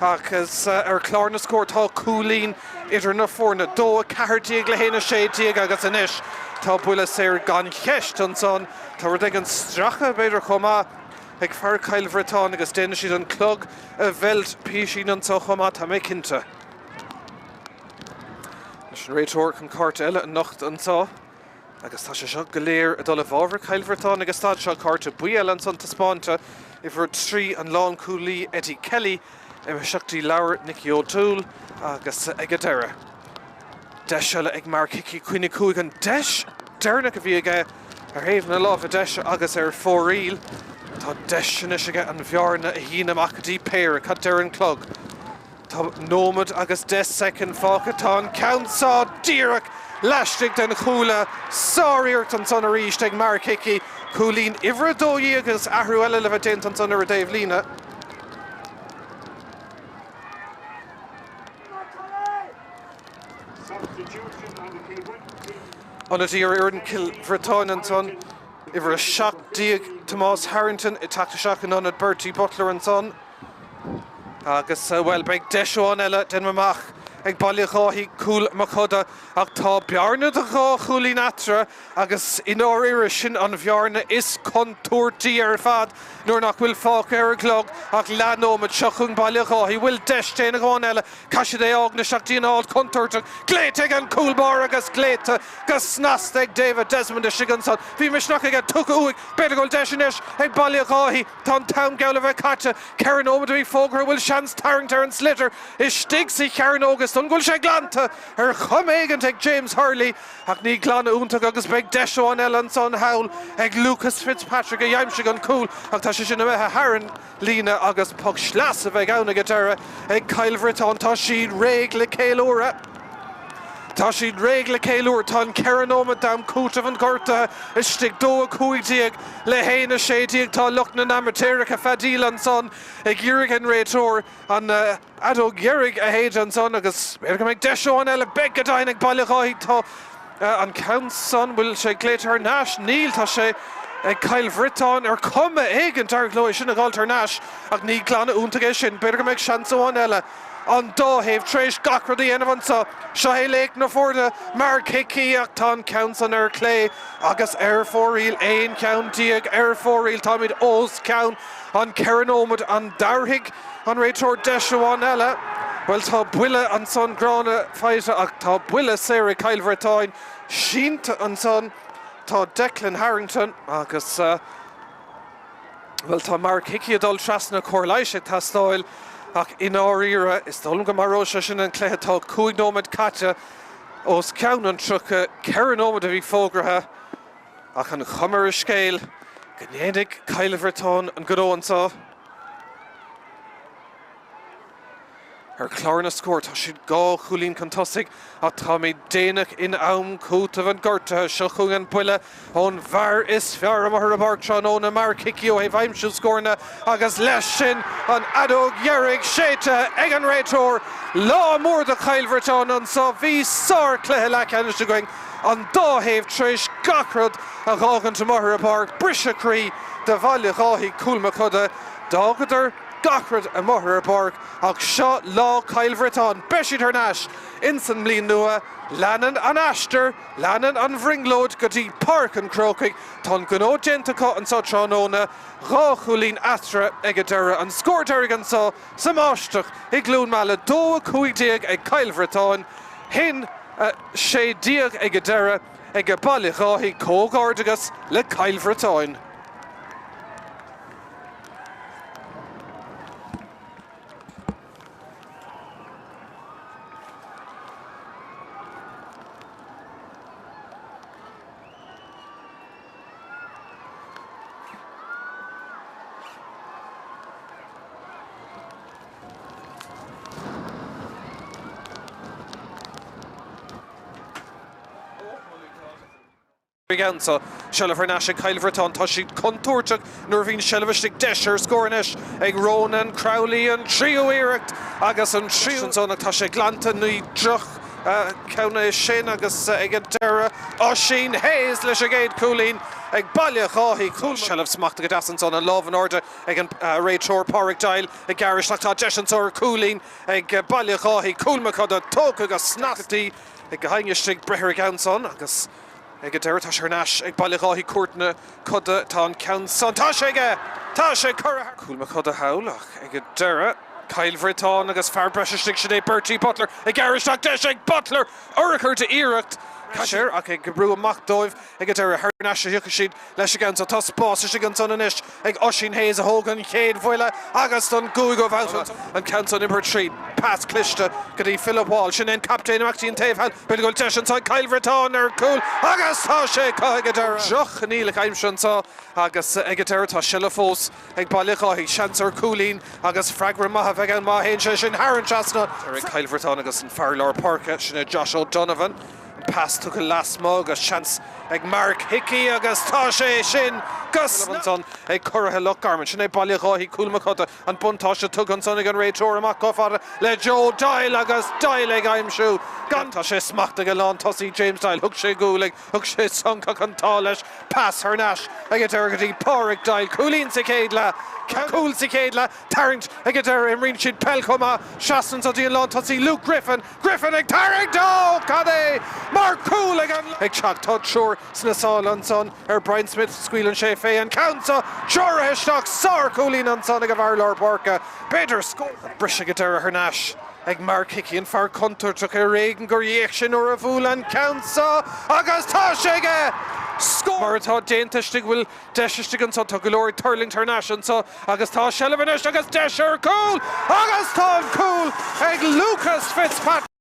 agus ar chlár na scór tá cúilín idir na foirne, 2, 14 le 1, 16 agus anois tá buille saor gan cheist ansan. Tá rud éigin stractha b'fhéidir chomh maith ag fear Chill Bhriotáin agus déanfaidh siad an clog a mheilt písín anseo chomh maith, tá mé cinnte. Leis an réiteoir chun cárta eile a nochtadh anseo agus tá sé seo go léir ag dul i bhfabhar Chill Bhriotáin ag an staid seo. Cárta buí eile ansan taispeánta, uimhir 3 an lánchúlaí Eddie Kelly, imithe isteach dtí ladhar Nicky O'Toole agus ag an deireadh. Deis eile ag Mark Hickey, cuimhnigh chuig an deis deireanach a bhí aige ar thaobh na láimhe deise agus ar fóraoil. Tá deis anois aige an bhearna a shíneadh amach go dtí péire. Cad deir an clog? Tá nóiméad agus 10 soicind fágtha. Tá an ceann seo díreach laistigh den chuaille. Sáriarracht ansan arís ag Mark Hickey. Cúilín uimhir 12 agus athrú eile le bheith déanta ansan ar an dtaobhlíne. Ionadaí ar fhoireann Chill Bhriotáin ansan, uimhir 17 Tomás Harrington ag teacht isteach in ionad Bertie Butler ansan. Agus, bhuel, beidh deis amháin eile, déanaim amach, ag Baile Dháithí, Cúil Mochuda, ach tá bearna de dhá chúilín eatarthu agus i ndáiríre sin an bhearna is contúirtí ar fad nuair nach bhfuil fágtha ar an gclog ach leathnóiméad. Seo chugainn Baile Dháithí. Bhfuil deis déanamh amháin eile. Caithfidh siad é a fhágaint isteach dtí an áit chontúirteach. Glaoite ag an cúl báire agus glaoite go snasta ag David Desmond istigh ansan. Bhí misneach aige tugtha uaidh. B'fhéidir go bhfuil deis anois ag Baile Dháithí. Tá an t-am geall le bheith caite. 4 nóiméad a bhí fógartha. Bhfuil seans tarraingt ar an sliotar istigh sa chearnóg. Is dóigh go bhfuil sé glanta ar chuma éigint ag James Hurley ach ní glanadh iontach agus beidh deis amháin eile ansan thall ag Lucas Fitzpatrick a d'aimsigh an cúl ach tá sé sin imithe thar an líne agus poc sleasa a bheidh ann ag an deireadh ag Cill Bhriotáin. Tá siad réidh le ceiliúradh. Tá siad réidh le ceiliúradh. Tá an 4 nóiméad d'am cúitimh an ghortaithe istigh. 2, 15 le 1, 16. Tá lucht na n-amaitéarach ag feadaíl ansan ag iarraidh an réiteoir an fheadóg dheiridh a shéideadh ansan agus b'fhéidir go mbeidh deis amháin eile. Beidh go deimhin ag Baile Dháithí. Tá an ceann san, bhfuil sé glaoite thar n-ais? Níl, tá sé. ag Cill Bhriotáin ar chuma éigin d'éirigh leo é sin a dh'fháilt thar n-ais ach ní glanadh iontach é sin. B'fhéidir go mbeidh seans amháin eile. An dá thaobh tar éis gach rud a dhéanamh anseo. Seo é laoch na foirne, Mark Hickey ach tá an ceann san ar clé agus ar fóraoil. 11 ceann ar fóraoil. Táimid os cionn an 4 nóiméad. An dtabharfaidh an réiteoir deis amháin eile? Bhuel tá buille ansan gránna faighte ach tá buille saor ag Cill Bhriotáin sínte ansan. Tá Declan Harrington agus, bhuel, tá Mark Hickey ag dul trasna, cóir leighis ag teastáil ach i ndáiríre, is dóigh liom go maróidh sé sin an cluiche. Tá 5 nóiméad caite os cionn an 30, 4 nóiméad a bhí fógraithe ach an chuma ar an scéal go ndéanfaidh Cill Bhriotáin an gnó anseo. Ar chlár na scór, tá siad 2 chúilín chun tosaigh ach táimid déanach in am cúitimh an ghortaithe. Seo chugainn an buille ón bhfear is fearr amuigh ar an bpáirc tráthnóna, Mark Hickey ó thaobh aimsiú scóranna agus leis sin an fheadóg dheiridh séidte ag an réiteoir. Lá mór do Chill Bhriotáin anseo. Bhí sár-chluiche leathcheannais againn, an dá thaobh tar éis gach rud a dh'fhágaint amuigh ar an bpáirc. Briseadh croí do Bhaile Dháithí, Cúl Mochuda. D'fhágadar. gach rud amuigh ar an bpáirc ach seo lá Chill Bhriotáin. Beidh siad thar n-ais ins an mbliain nua. Leanann an aistear, leanann an bhrionglóid go dtí Páirc an Chrócaigh. Tá an gnó déanta acu anseo tráthnóna, 2 chúilín eatarthu ag an deireadh. An scór deiridh anseo sa mbáisteach i gCluain Meala, 2, 15 ag Cill Bhriotáin, 1, 16 ag an deireadh ag Baile Dháithí. Comhghairdeachas le Cill Bhriotáin. Anseo, seilbh thar n-ais ag Cill Bhriotáin. Tá siad contúirteach nuair a bhíonn seilbh istigh. Deis ar scór anois ag Ronan Crowley, an tríú iarracht agus an tríú ansan ach tá sé glanta. Ní droch cheann é sin agus ag an deireadh Oisín Hayes leis an gcéad chúilín ag Baile Dháithí. Cúl seilbh smachtaithe go deas ansan, an lámh in airde ag an réiteoir Pádraig Doyle ag gearradh isteach. Tá deis anso ar chúilín ag Baile Dháithí. Cúl Mochuda tógtha go snasta ag éinne istigh breith ar an gceann san agus Ag an deireadh, tá sé thar n-ais ag Baile Dháithí Cúirt na Coda. Tá an ceann san. Tá sé aige! Tá sé curtha thar. Cúl Mochuda thall ach ag an deireadh, Cill Bhriotáin agus fear breise istigh, sin é Bertie Butler ag gearradh isteach. Deis ag Butler! Urchar d'iarracht. Air ach ag brú amach dóibh ag an deireadh. Thar n-ais a thiocfaidh siad leis an gceann so. Tá spás istigh ansan anois ag Oisín Hayes a thóg an chéad bhuille agus don gcúigiú babhta an ceann san imeartha tríd. Pas cliste go dtí Philip Wall. Sin é an captaen amach dtí an taobh thall. B'fhéidir go bhfuil deis anso ag Cill Bhriotáin ar chúl agus tá sé acu ag an deireadh. Droch-choinníollacha aimsire anso agus ag an deireadh tá seilbh fós ag Baile Dháithí. Seans ar chúilín agus freagra maith a bheidh ann má théann sé sin thar an trasnán. Ag Cill Bhriotáin agus an fear lár páirce, sin é Josh O'Donovan. An pas tugtha lasmuigh agus seans ag Mark Hickey agus tá sé sin go ansan ag curaithe Loch Garman. Sin é Baile Dháithí, Cúl Mochuda. An buntáiste tugtha ansan ag an réiteoir amach chomh fada le Joe Doyle agus Doyle ag aimsiú gan. Tá sé smachtaithe ag an lántosaí James Doyle. Thug sé gualainn, thug sé sonc ach an t-ádh leis. Pas thar n-ais ag an deireadh go dtí Pádraig Doyle. Cúilín sa chéad leath. Cúl sa chéad leath. Tarraingt ag an deireadh. Imríonn siad peil chomh maith. Seasann anso dtí an lántosaí Luke Griffin. Griffin ag tarraingt! Ó! Cad é mar chúl ag an. Ag teacht. Tá triúr sna sála ansan ar Brian Smith. Scaoileann sé fé an ceann seo. Treoraithe isteach. Sár-chúilín ansan ag an bhfear lár páirce. B'fhéidir scór. Briseadh ag deireadh thar n-ais ag Mark Hickey, an fear contúirteach ar éigean gur fhéach sé nuair a bhuail an ceann seo agus tá sé aige! Scór! Mar atá déanta istigh bhfuil Deis istigh anso, tá go leor ag tuirlingt thar n-ais anso agus tá seilbh anois agus deis ar chúl agus tá an cúl ag Lucas Fitzpatrick.